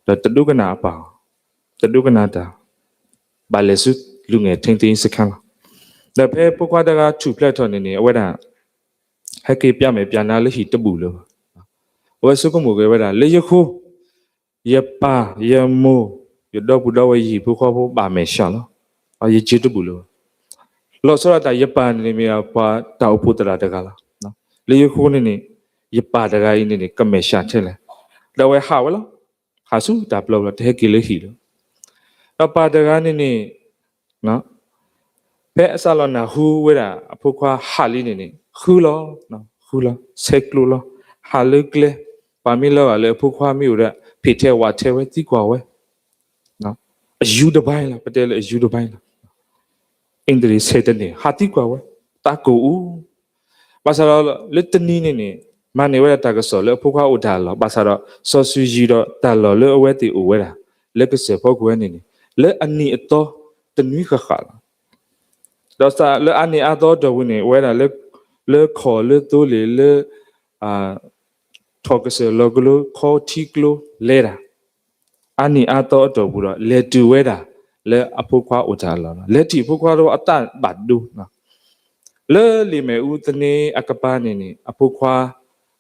ဒီးတဒိကနၣ်အပၢ်, တဒိကနၣ်တၢ်, ဘၣ်လဲၤဆူ လူငယ်ထိန်းသိမ်းရေးစခန်း လီၤ. ဒီးဖဲဖိခွါတဂၤထူၣ်ဖျဲးထီၣ်န့ၣ်န့ၣ် အဝဲဒၣ် ဟဲက့ၤပျၢ်မဲာ်ပျၢ်နါလၢဟံၣ်တဘူၣ်လၢၤဘၣ်. အဝဲဆိကမိၣ်က့ၤဝဲဒၣ် လၢယဃိ ယပၢ်ယမိၢ် ယဒီပုၢ်ဒီဝဲၢ်ယဟံၣ်ဖိဃီဖိဘၣ်မဲာ်ဆှးလီၤ. ယက့ၤတဘူၣ်လၢၤဘၣ်. လီၤဆီဒၣ်တၢ် ယပၢ်န့ၣ်န့ၣ်မ့ၢ်ပှၤတၢ်အိၣ်ဖှိၣ်သရၣ်တဂၤလီၤ. လၢယဃိန့ၣ်န့ၣ် ယပၢ်တဂၤအံၤန့ၣ်န့ၣ် ကမဲာ်ဆှးထဲလဲၣ်. ဒီးအဝဲဟးဝဲလီၤ. ဟးဆူတၢ်ပျီပူၤလီၤ တဟဲက့ၤလၢဟံၣ်လၢၤ. ဒီးပၢ်တဂၤန့ၣ်န့ၣ် ဖဲအစးလီၤနၢ်ဟူဝဲဒၣ် အဖိခွါဟးလံန့ၣ်န့ၣ် ဃုလီၤ, ဃုလီၤ ဆဲးကျိးလီၤ, ဟးလၢကျဲ, ပှၤမ့ၢ်လီၤဂာ်လၢအဖိခွါမ့ၢ်အိၣ်ဒီး ဖံးထဲဝးထဲဝဲသံကွၢ်ဝဲ, အယူတဘၣ်လီၤ, ပတဲလၢအယူတဘၣ်လီၤ, အ့ဒြံၤဆဲးတန့ၢ် ဟးသံကွၢ်ဝဲ, တၢ်ကိၢ်အူ ဘၣ်ဆၣ်ဒီးလၢတနံၤန့ၣ်န့ၣ် မၤန့ၢ်ဝဲဒၣ်တၢ်ကစီၣ်လၢအဖိခွါအိၣ်တၢ်အလီၢ်, ဘၣ်ဆၣ်ဒီးစီၤစုၤယံၤဒီးတၢ်လီၢ်လၢအဝဲသ့ၣ်အိၣ်ဝဲဒၣ် လၢကစၢၢ်ဖီခိၣ်ဝဲန့ၣ်န့ၣ် လၢအနံၣ်အသီတနွံဃၣ်ဃၣ်လီၤ. ဒီးစးလၢအါန့ၢ်အါသီအတီၢ်ပူၤန့ၣ် အဝဲဒၣ်လၢ လၢခီၣ်လၢသိလ့ၣ်လၢ ထီၣ်ကစၢၢ်လီၤကလိ ခီထံကျိလဲၤတၢ် အါနံၣ်အါသီအတီၢ်ပူၤဒီး လဲၤတုၤဝဲဒၣ်လၢအဖိခွါအိၣ်တၢ်အလီၢ်လီၤ. လဲၤထံၣ်အဖိခွါဒီးအသးဘၣ်ဒိ, လၢလံာ်မ့ၣ်အူသန့အကပၤန့ၣ်န့ၣ် အဖိခွါ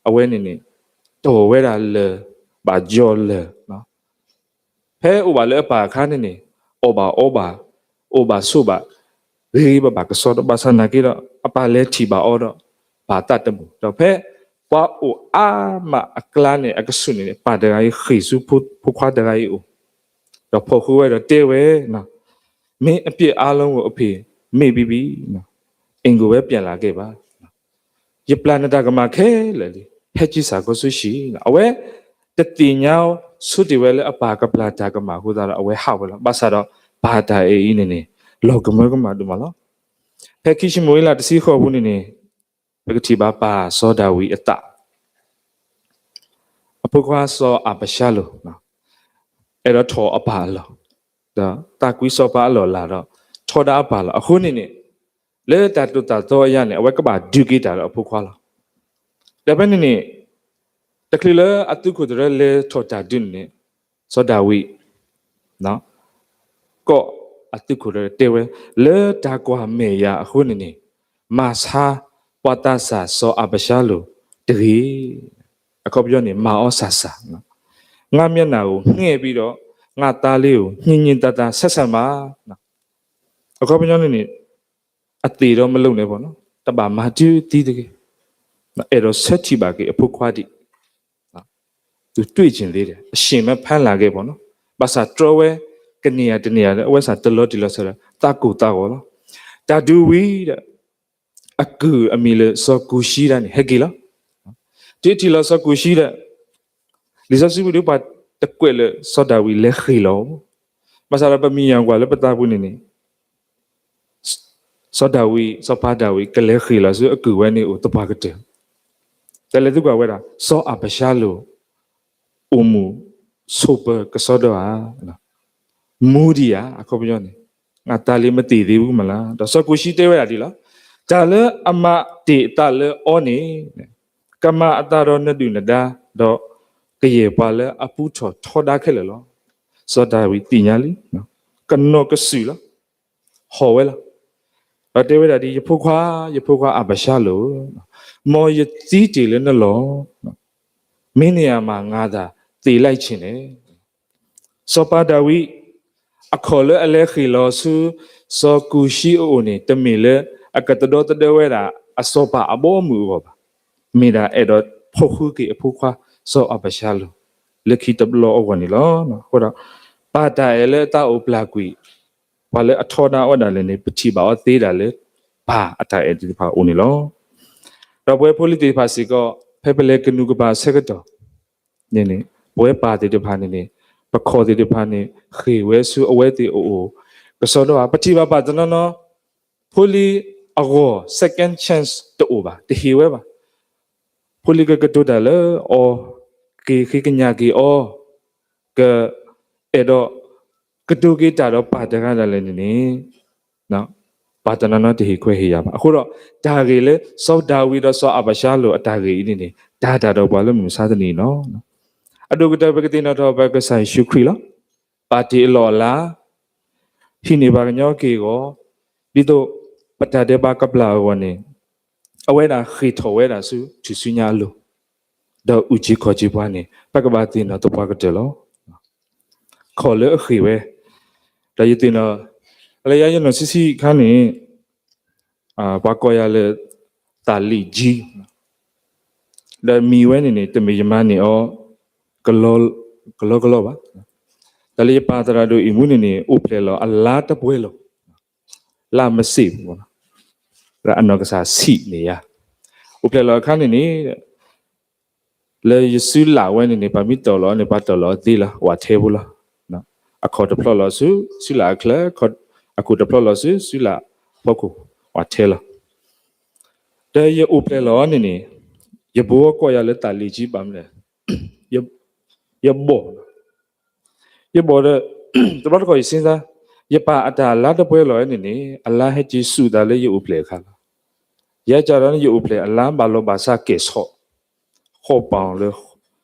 အဝဲန့ၣ်န့ၣ် တီၢ်ဝဲဒၣ်လၢၢ် ဘၣ်ယီၢ်လၢၢ်လီၤ. ဖဲအိၣ်ဘၣ်လၢအပၢ်အခါန့ၣ်န့ၣ် အီၣ်ဘၣ်အီဘၣ်, အိၣ်ဘၣ်ဆိးဘၣ်, ဂ့ၤဂ့ၤဘၣ်ဘၣ်ကစီဒီ ဘၣ်ဆၣ်နာ်က့ဒီး အပၢ်လဲၤထံၣ်ဘၣ်အီဒီး ပၢ်သးတမုာ်, ဒီးဖဲပှၤအိၣ်အါမးအကျါန့ၣ် အကဆူးန့ၣ်န့ၣ် ပၢ်တဂၤအံၤဃ့ၢ်ဆူဖိခွါတဂၤအံၤအအိၣ်, ဒီးဖီၣ်ဃုာ်ဝဲဒီးတဲဝဲ, မင်းအပြစ်အားလုံးကို အဖေမေ့ပြီးပြီ, အိမ်ကိုပဲပြန်လာခဲ့ပါ. ယပျၢ်နတၢ်ကမၣ်ခဲလၢာ်လံ, ဟဲက့ၤစၢ်ကီးဆူဟံၣ်. အဝဲတသ့ၣ်ညါ ဆိတ့ၢ်ဝဲလၢအပၢ်ကပျၢ်တၢ်ကမၣ်အဃိသတးဒီး အဝဲဟးဝဲလီၤ. ဘၣ်ဆၣ်ဒီး ပၢ်တၢ်အဲၣ်အံၤန့ၣ်န့ၣ် လီၤကမၢကမၣ်ဒိၣ်မးလီၤ. ဖဲခံၡမူၤအ့လးတဆံဃိးပူၤန့ၣ်န့ၣ် ပကထံၣ်ဘၣ်ပၢ်စီၤဒၤဝံးအသး အဖိခွါစီၤအၤဘၡါလိၣ် အဲၣ်ဒိးထီၣ်အပၢ်အလီၢ်, ဒီးသးကွံစီၤပၤအလီၢ်အလၤဒီး ထီဒါအပၢ်လီၤ. အဃိန့ၣ်န့ၣ် လၢတၢ်သိၣ်တၢ်သီအယါန့ၣ် အဝဲကဘၣ်ဒုးက့ၤတၢ်ဒီးအဖိခွါလီၤ. ဒီးဖဲန့ၣ်န့ၣ် တချုးလၢအသုးခိၣ်သရၢလဲၤထီၣ်တၢ်ဒုးန့ၣ်န့ၣ် စီၤဒၤဝံး ကိးအသုးခိၣ်သရၢတဲဝဲ, လၢတၢ်ကွၢ်မဲာ်ယၤအဃိန့ၣ်န့ၣ် မၤဆါပှၤသးစၢ်စီၤအၤဘၡါလိၣ်တဂ့ၤ. အခီပညီန့ၣ် မၤအီၤစၢ်စၢ်, ငါမျက်နှာကိုငှဲ့ပြီးတော့ ငါ့သားလေးကို ညှဉ်းညှဉ်းသာသာဆက်ဆံပါ. အခီပညီန့ၣ်န့ၣ် အသ့ၣ်ဒီးမလိၣ်န့ၣ်ဘၣ်နီၤ, တဘၣ်မၤတုၤသံတဂ့ၤ, အဲၣ်ဒိးဆၢထံၣ်ဘၣ်က့ၤအဖိခွါဒံး, သူတွေ့ချင်သေးတယ်, အရှင်မဖမ်းလာခဲ့ပေါ့နော်, ဘၣ်ဆၣ်တြီဝဲ ကန့ၢ်ယၤတန့ၢ်ယၤဒီး အဝဲစ့ၢ်တလီၤတံၢ်လီၤဆဲးဒီး သးကိၢ်သးဂီၤလီၤ. တၢ်ဒုးဝံၤဒီး အကုၢ်အမံၤလၢစီၤကူၤၡံဒၣ်န့ၣ် ဟဲက့ၤလီၤ. တုၤထံၣ်လီၤစီၤကူၤၡံဒီး လံာ်စီဆှံပူၤဒုး ပှၤတကွဲးလၢစီၤဒၤဝံးလဲၤဃ့ၢ်လီၤ, ဘၣ်ဆၣ်ဒီးပမံၤယၢ်ကွၢ်လၢပသးပူၤန့ၣ်န့ၣ် စီၤဒၤဝံး စီၤပၤဒၤဝံး ကလဲၤဃ့ၢ်လီၤဆူအကုၢ်ဝဲန့ၣ်အိၣ်သပှၢ်ကတၢၢ်, တၢ်လဲၤသံကွၢ်ဝဲဒၣ် စီၤအၤဘၡါလိၣ် အိၣ်မူဆိးပၢၤကစီဒီဧါ, မူဒံးဧါ, အခီပညီန့ၣ် ငါ့သားလေးမသေသေးဘူးမလား, ဒီးစီၤကူၤၡံတဲဝဲဒၣ်ဒ်လီၤ, တၢ်လၢအမၤတ့ၢ်အသးလၢအီၤန့ၣ် ကမၤအသးဒီးနဒုၣ်နဒါ ဒီးကယဲၢ်ပှၤလၢအပူထီၣ်ထီဒါခဲလၢာ်လီၤ. စီၤဒၤဝံးသ့ၣ်ညါလံ, ကနီၤကစုာ်လီၤ. ဟီၣ်ဝဲလီၤ. ဒီးတဲဝဲဒၣ်ဒ် ယဖိခွါ, ယဖိခွါအၤဘၡါလိၣ်, မ်ယသံတ့ၢ်လၢနလီၢ်, မင်းနေရာမှာ ငါသာသေလိုက်ချင်တယ်. စီၤပၤဒၤဝံး အခီၣ်လၢအလဲၤဃ့ၢ်လီၤဆူ စီၤကူၤၡံအအိၣ်န့ၣ် တမ့ၢ်လၢအကသဒၢသဒၢဝဲဒၣ် အစီၤပၤအဘီအမုၢ်အဂီၢ်ဘၣ်. မ့ၢ်ဒၣ်အဲၣ်ဒိးဖီၣ်ဃုာ်က့ၤအဖိခွါ စီၤအၤဘၡါလိၣ် လၢခံတဘျီအဂီၢ်န့ၣ်လီၤ. အဃိဒီး ပၢ်တၢ်အဲၣ်လၢအသးအိၣ်ပျၢ်ကွံာ် ပှၤလၢအထီဒါအီၤဒၣ်လဲာ်န့ၣ် ပထံၣ်ဘၣ်အီၤသ့ဒၣ်လၢ ပၢ်အတၢ်အဲၣ်သ့ၣ်တဖၣ်အအိၣ်န့ၣ်လီၤ. ဒီးပဝဲဖိလံၤသ့ၣ်တဖၣ်စ့ၢ်ကီး ဖဲပလဲၤကနူးကပၤအဆၢကတီၢ်န့ၣ်န့ၣ် ပဝဲပၢ်သ့ၣ်တဖၣ်န့ၣ်န့ၣ် ပခီၣ်သ့ၣ်တဖၣ်န့ၣ် ဃ့ၢ်ဝဲဆူအဝဲသ့ၣ်အအိၣ် ကစီဒီဧါ. ပထံၣ်ဘၣ်ပၢ်တနီၤနီၤ ဖိလံၤအဂီၢ် second chance တအိၣ်ဘၣ်, တဟ့ၣ်ဝဲဘၣ်. ဖိလံၤကကတိၤတၢ်လၢအီၤ, က့ၤဃ့ကညးက့ၤအီၤ, ကအဲၣ်ဒိးကတိၤက့ၤတၢ်ဒီးပၢ်တဂၤဒၣ်လဲာ်န့ၣ်န့ၣ် ပၢ်တနီၤနီၤတဟ့ၣ်ခွဲးဟ့ၣ်ယာ်ဘၣ်. အဃိဒီး တၢ်ဂ့ၢ်လၢစီၤဒၤဝံးဒီးစီၤအၤဘၡါလိၣ်အတၢ်ဂ့ၢ်အံၤန့ၣ်န့ၣ် တၢ်တၢ်ဒီးပှၤလၢမုၢ်မဆါတနံၤအံၤလီၤ. အဒိၣ်ကတၢၢ် ပကသ့ၣ်နီၣ်ထီၣ်ဘၣ်ကစၢ်ယ့ၣ်ၡူးခရံာ်လီၤ. ပာ်တ့ၢ်အလီၢ်အလၤ, ဟံးန့ၢ်ပှၤကညီက့ၢ်ဂီၤ, ဒ်သိးပတၢ်ဒဲးဘးကပျၢ်အဂီၢ်န့ၣ် အဝဲဒၣ်ဃ့ၢ်ထီၣ်ဝဲဒၣ်ဆူထူၣ်စုညါအလိၤ, ဒီးအုၣ်က့ၤခီၣ်က့ၤပှၤန့ၣ် ပကဘၣ်သ့ၣ်နီၣ်သပှၢ်ကတၢၢ်လီၤ. ခီၣ်လၢအဃ့ၢ်ဝဲ, ဒီးယသ့ၣ်နီၣ်, လၢယဲယနီၢ်ဆံးဆံးအခါန့ၣ် ပှၤကိးယၤလၢ သးလံာ်ကၠံ, ဒီးမံၤဝဲန့ၣ်န့ၣ် တမ့ၢ်ယမၤန့ၢ်အီၤ ကလီကလီဘၣ်. တၢ်လၢယပၢ်သရၣ်ဒိၣ်အံၤမူန့ၣ်န့ၣ် အိၣ်ဖျဲၣ်လီၤအလါတပှဲၤလီၤ, လါမ့ၢ်စ့ၢ်ပူၤ, လၢအနီၢ်ကစၢ်ဆံးန့ၣ်ယါ, အိၣ်ဖျဲၣ်လီၤအခါန့ၣ်န့ၣ် လၢယစုလၢ်ဝဲန့ၣ်န့ၣ် ပှၤမ့ၢ်တီၢ်လီၤန့ၣ် ပှၤတီၢ်လီၤအသ့လီၤ ဝးထဲဖိလီၤ. အခီၣ်တဖျီၣ်လီၤဆူ စုလၢ်အချၢ, အခိၣ်တဖျီၣ်လီၤဆူ စုလၢ်အဖီခိၣ် ဝးထဲလီၤ. ဒီးယအိၣ်ဖျဲၣ်လီၤန့ၣ်န့ၣ် ယဘိကိးယၤလၢသးလံာ်ကၠံဘၣ်မနုၤလဲၣ်, ယဘီၣ် ယဘီၣ်ဒီး တဘျီတခီၣ်ယစ့ၢ်သး ယပၢ်အတၢ်အလါတပှဲၤလီၤန့ၣ်န့ၣ် အလါဟဲက့ၤဆူၣ်သးလၢယအိၣ်ဖျဲၣ်အခါလီၤ. ယဲကဒီးန့ၣ် ယအိၣ်ဖျဲၣ်အလါဘၣ်လီၤဘၣ်စးကဲၣ်ဆီၣ် ဃီပီၣ်လၢ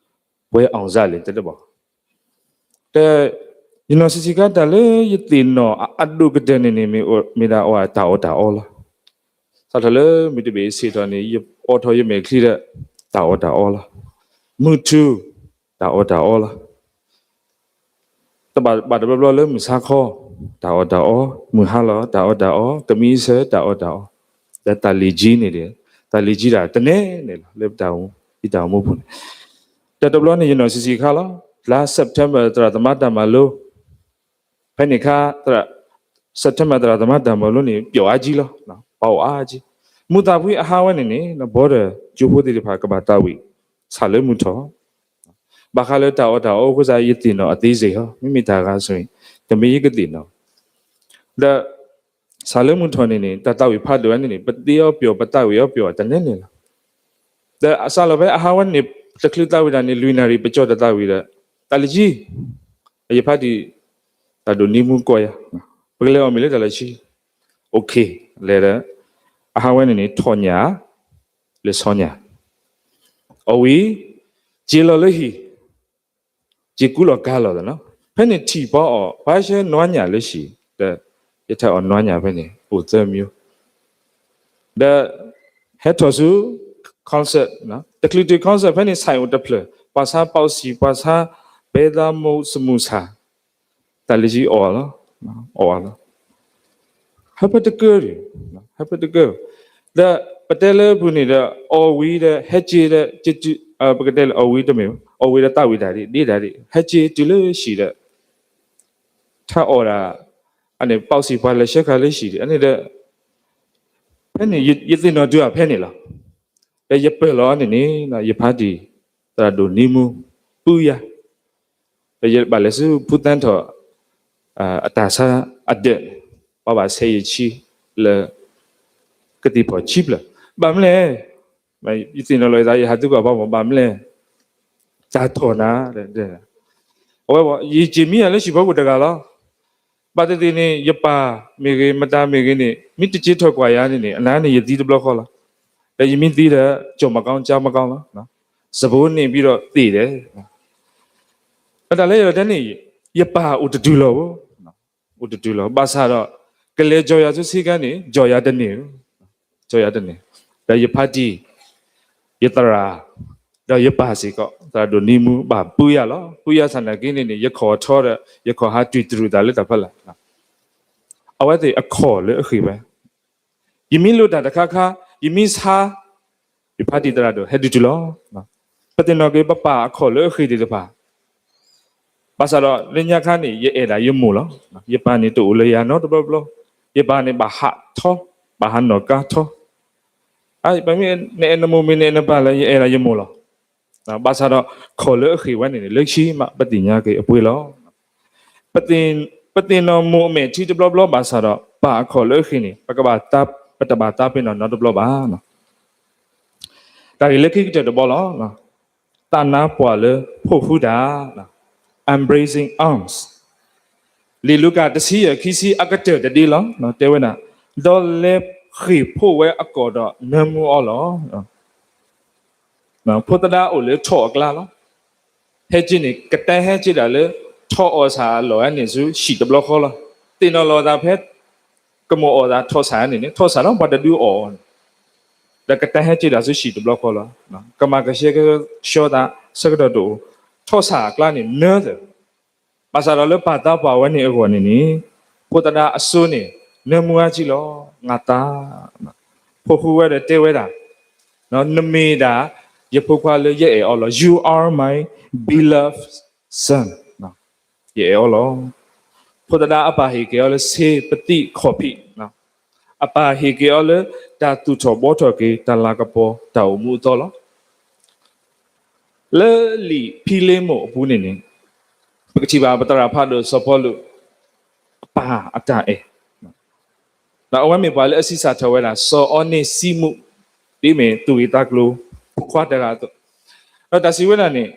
ပှဲၤအီၣ်စၢ်လံတဘၣ်. ဒီး ယနီၢ်ဆံးဆံးခါတၢ်လၢယသ့ၣ်နီၣ်အဒိၣ်ကတၢၢ်န့ၣ်န့ၣ် မ့ၢ်ဒၣ်အီၣ်တၢ်အီၣ်တၢ်အီလီၤ. စးထီၣ်လၢမုၢ်တဘ့ၣ်ဆ့ၣ်ထီၣ်န့ၣ် ယအိးထီၣ်ယမဲာ်ချံဒီး တၢ်အီၣ်တၢ်အီလီၤ. မုၢ်ထူၣ် တၢ်အီၣ်တၢ်အီလီၤ. ဘၣ်တဘျီဘျီလၢမုၢ်ဆါခီ တၢ်အီၣ်တၢ်အီ, မုၢ်ဟါလီၤ တၢ်အီၣ်တၢ်အီ, ကမံးအဆၢ တၢ်အီၣ်တၢ်အီ, ဒီးတၢ်လံာ်ကၠံန့ၣ်ဒီး တၢ်လံာ်ကၠံတၢ်တနဲန့ၣ်လီၤ လၢပတၢ်အိၣ်မူ ယတၢ်အိၣ်မူပူၤန့ၣ်, ဒီးတဘျီန့ၣ် ယနီၢ်ဆံးဆံးခါလီၤ လါ September သရၣ်သမါတၢ်မၤလိ ဖဲန့ၣ်ခါ သရၣ် September သရၣ်သမါတၢ်မၤလိန့ၣ် ပျီအါကၠံလီၤ, ပှၤအိၣ်အါကၠံ, မုၢ်သၣ်ဖှံအဟါဝဲန့ၣ်န့ၣ် ဘီဒီးကၠိဖိသ့ၣ်တဖၣ်ကဘၣ်သးဝံၣ် ဆၣ်လၢမုၢ်ထီၣ် ဘၣ်ဃးလၢတၢ်အီၣ်တၢ်အီအဃိသတး ယသ့ၣ်နီၣ်အသ့စ့ၢ်ကီး, မ့မ့ၢ်တၢ်ဂၤဆိၣ်အံၤ တမ့ၢ်ယကသ့ၣ်နီၣ်, ဒီး ဆၣ်လၢမုၢ်ထီၣ်န့ၣ်န့ၣ် တၢ်သးဝံၣ်ဖးဒိၣ်ဝဲန့ၣ်န့ၣ် ပသ့အီၤပျီ ပသးဝံၣ်အီၤပျီတနဲန့ၣ်လီၤ. ဒီးအစးလီၤဖဲအဟါဝဲန့ၣ် တချုးသးဝံၣ်တၢ်န့ၣ် လွံၢ်နၣ်ရံၣ် ပကၠီတသးဝံၣ်ဒီး တၢ်လၢကၠံ ယဖးတံၢ် သရၣ်ဒိၣ်နံမူကိးယၤ ပကလဲၤအီၣ်မ့ၤလၢတၢ်လၢကၠံ OK လဲၤဒီး အဟါဝဲန့ၣ်န့ၣ် ထီၣ်ညၣ် လၢဆီညၣ် အီၣ်ဝံၤ က့ၤလီၤလၢဟံၣ် က့ၤကူလီၤကါလီၤသနီၤ ဖဲန့ၣ်ထံၣ်ပှၤအီၣ် ပှၤဆှၢနွါညၣ်လၢဟံၣ် ဒီး ယထံၣ်အီၣ်နွါညၣ်ဖဲန့ၣ် အိၣ်သၢမံၤ ဒီး ဟဲထီၣ်ဆူ concert တချုးတုၤ concert ဖဲန့ၣ် ဆၣ်အိၣ်တဖျၢၣ် ပှၤဆါပီစံၣ် ပှၤဆါ ဘဲသးမိၢ် စမူၣ်ဆၣ် တၢ်လၢကၠံအီၣ်လီၤ အီၣ်လီၤ ဟဲဖဲတကၢၢ်ဒံး ဟဲဖဲတကၢၢ် ဒီးပတဲလၢပူၤန့ၣ်ဒီး အီၣ်ဝံၤဒီး ဟဲက့ၤဒီး ပကတဲလၢအီၣ်ဝံၤတမ့ၢ် အီၣ်ဝံၤဒီးသးဝံၣ်တၢ်ဒံး ဒ့တၢ်ဒံး ဟဲက့ၤတုၤလၢဟံၣ်ဒီး ထါအီၣ်ဒၣ် အန့ၣ် ပီစံၣ်ပှၤလဲၤဆှၢခါလၢဟံၣ်ဒံး အန့ၣ်ဒီး ဖဲန့ၣ် ယသ့ၣ်နီၣ်တုၤအဖဲန့ၣ်လီၤ. ဒီးယပၢၢ်လီၤန့ၣ်န့ၣ် ယဖးတံၢ် သရၣ်ဒိၣ်နံမူ ပုယၤ ဒီးယဘၣ်လဲၤဆူဖုသၢထီၣ် အတၢ်ဆါအဒၢးန့ၣ် ပှၤဘၣ်ဆဲးယဆံလၢ ကသံၣ်ဖီၣ်ခံဖျၢၣ် ဘၣ်မနုၤလဲၣ် ယသ့ၣ်နီၣ်လီၤယသး ယဟးသံကွၢ်ပှၤမ့ၢ် ဘၣ်မနုၤလဲၣ် တၢ်ထီၣ်နၤ အဝဲ ယက့ၤမံယၤလၢဟံၣ်ဖိပူၤတဂၤလီၤ. ဘၣ်သ့ၣ်သ့ၣ်န့ၣ် ယပၢ်မ့ၢ်ဂ့ၤ မတၤမ့ၢ်ဂ့ၤန့ၣ် မ့ၢ်တက့ၤထီၣ်ကွၢ်ယၤန့ၣ်န့ၣ် အနၤန့ၣ်ယသံတဘျီဃီလီၤ. ဒီးယမ့ၢ်သံဒီး ကၠီၣ်မၤကီ ကၠါမၤကီလီၤ. စပိန့ၣ်ဘံဒီးသ့ၣ်ဒီး အတၢ်လၢယတဲန့ၣ် ယပၢ်အိၣ်တတုၤလီၤဘၣ် အိၣ်တတုၤလီၤ ဘၣ်ဆၣ်ဒီး ကလဲၤကၠီၣ်ယၤဆူဆ့ကၤန့ၣ် ကၠီၣ်ယၤတန့ၢ် ကၠီၣ်ယၤတန့ၢ် ဒီးယဖးတံၢ် ယသရၣ် ဒီးယပၢ်စ့ၢ်ကီး သရၣ်ဒိၣ်နံမူ ဘၣ်ပုယၤလီၤ. ပုယၤဆၣ်နာ်က့န့ၣ်န့ၣ် ယခီၣ်ထီဒီး ယခီၣ်ဟးတွံၢ်တရူးသးလၢတၢ်ဖီလာ် အဝဲသ့ၣ်အခီၣ်လၢအဃ့ၢ်ဝဲ ယမ့ၢ်လိၣ်တၢ်တခါခါ ယမ့ၢ်ဆါ ယဖးတံၢ်သရၣ်ဒိၣ် ဟဲဒုးတုၤလီၤ. ပသ့ၣ်နီၣ်က့ၤ ပပၢ်အခီၣ်လၢအဃ့ၢ်သ့ၣ်တဖၣ် ဘၣ်ဆၣ်ဒီး လၢညါခါန့ၣ် ယအဲၣ်ဒၣ်ယမိၢ်လီၤ. ယပၢ်န့ၣ်တအိၣ်လၢယၤနီတဘျီဘျီ, ယပၢ်န့ၣ်ဘၣ်ဟးထီ, ဘၣ်ဟးနီၣ်ကါထီ, ပမ့ၢ်နအဲၣ်နမိၢ်မ့ၢ်နအဲၣ်နပၢ်လၢ ယအဲၣ်ဒၣ်ယမိၢ်လီၤ. ဘၣ်ဆၣ်ဒီး ခီၣ်လၢအဃ့ၢ်ဝဲန့ၣ်န့ၣ် လၢခံမး ပသ့ၣ်ညါက့ၤအပှ့ၤလီၤ. ပသ့ၣ်နီၣ်မိၢ်အမဲာ်ထံတဘျီဘျီဘၣ်ဆၣ်ဒီး ပၢ်အခီၣ်လၢအဃ့ၢ်န့ၣ် ပကဘၣ်တၢ်, ပတဘၣ်တၢ်ပ့ၤနီၣ်နီတဘျီဘၣ်. တၢ်ဂ့ၢ်လၢခံကတၢၢ်တဘီလီၤ. သးနါပှၢ်လၢဖှိၣ်ဃုတၢ်, embracing arms. လံာ်လူၤကၣ်တဆံယဲၢ်ခံဆံအကတၢၢ်တဒ့လီၤ. တဲဝဲဒၣ်, ဒီးလဲၤဃ့ၢ်ဖှိၣ်ဝဲအကီၢ်ဒီးနၢမူအီၤလီၤ. ဖိသဒါအိၣ်လၢထိးအကျါလီၤ. ဟဲက့ၤန့ၣ် ကတဲဟဲက့ၤဒၣ်လၢ ထိးအီၣ်ဆၣ်အလီၢ်န့ၣ်ဆူဟံၣ်တဘျီဃီလီၤ. သ့ၣ်နီၣ်လီၤသးဖဲ ကမိၣ်အီၣ်သးထိးဆၣ်န့ၣ်န့ၣ် ထိးဆၣ်လီၤ ပှၤတဒုအီၣ်အီၤန့ၣ်, ဒီးကတဲဟဲက့ၤဒၣ်ဆူဟံၣ်တဘျီဃီလီၤ. ကမၤကဆှဲကဆှီသးဆၢကတီၢ်တအိၣ်, ထိးဆၣ်အကျါန့ၣ်နၢသၢၣ် ဘၣ်ဆၣ်ဒီးလၢပၢ်သးပှၢ်ဝဲန့ၣ်အဂီၢ်န့ၣ်န့ၣ်, ဖိသဒါအစိန့ၣ် နၢမူအါကံလီၤ, ငါသား, ဖှိၣ်ဃုဝဲဒီးတဲဝဲဒၣ်, နမ့ၢ်ဒၣ် ယဖိခွါလၢယအဲၣ်အီၤလီၤ, You are my beloved son, ယအဲၣ်အီၤလီၤ. ဖိသဒါအပၢ်ဟ့ၣ်က့ၤအီၤလၢဆ့ပသံၣ်ခီၣ်ဖံး, အပၢ်ဟ့ၣ်က့ၤအီၤလၢ တၢ်သူၣ်ထီၣ်ဘှီထီၣ်က့ၤ တၢ်လၤကပီၤ တၢ်အိၣ်မူအသီလီၤ. လၢလံာ်ဖံလ့မိၣ်အပူၤန့ၣ်န့ၣ်, ပကထံၣ်ဘၣ်ပသရၣ်ဖးဒိၣ်စီၤပီလူး အပၢ်အတၢ်အဲၣ်, ဒီးအဝဲမ့ၢ်ပှၤလၢအဆံးစၢ်ထီၣ်ဝဲဒၣ် စီၤအီန့စံမူး, ဒ်မ့ၢ်သူၣ်ဂ့ၤသးကျိၤဖိခွါတဂၤအသိး, ဒီးတၢ်စံးဝဲဒၣ်န့ၣ်,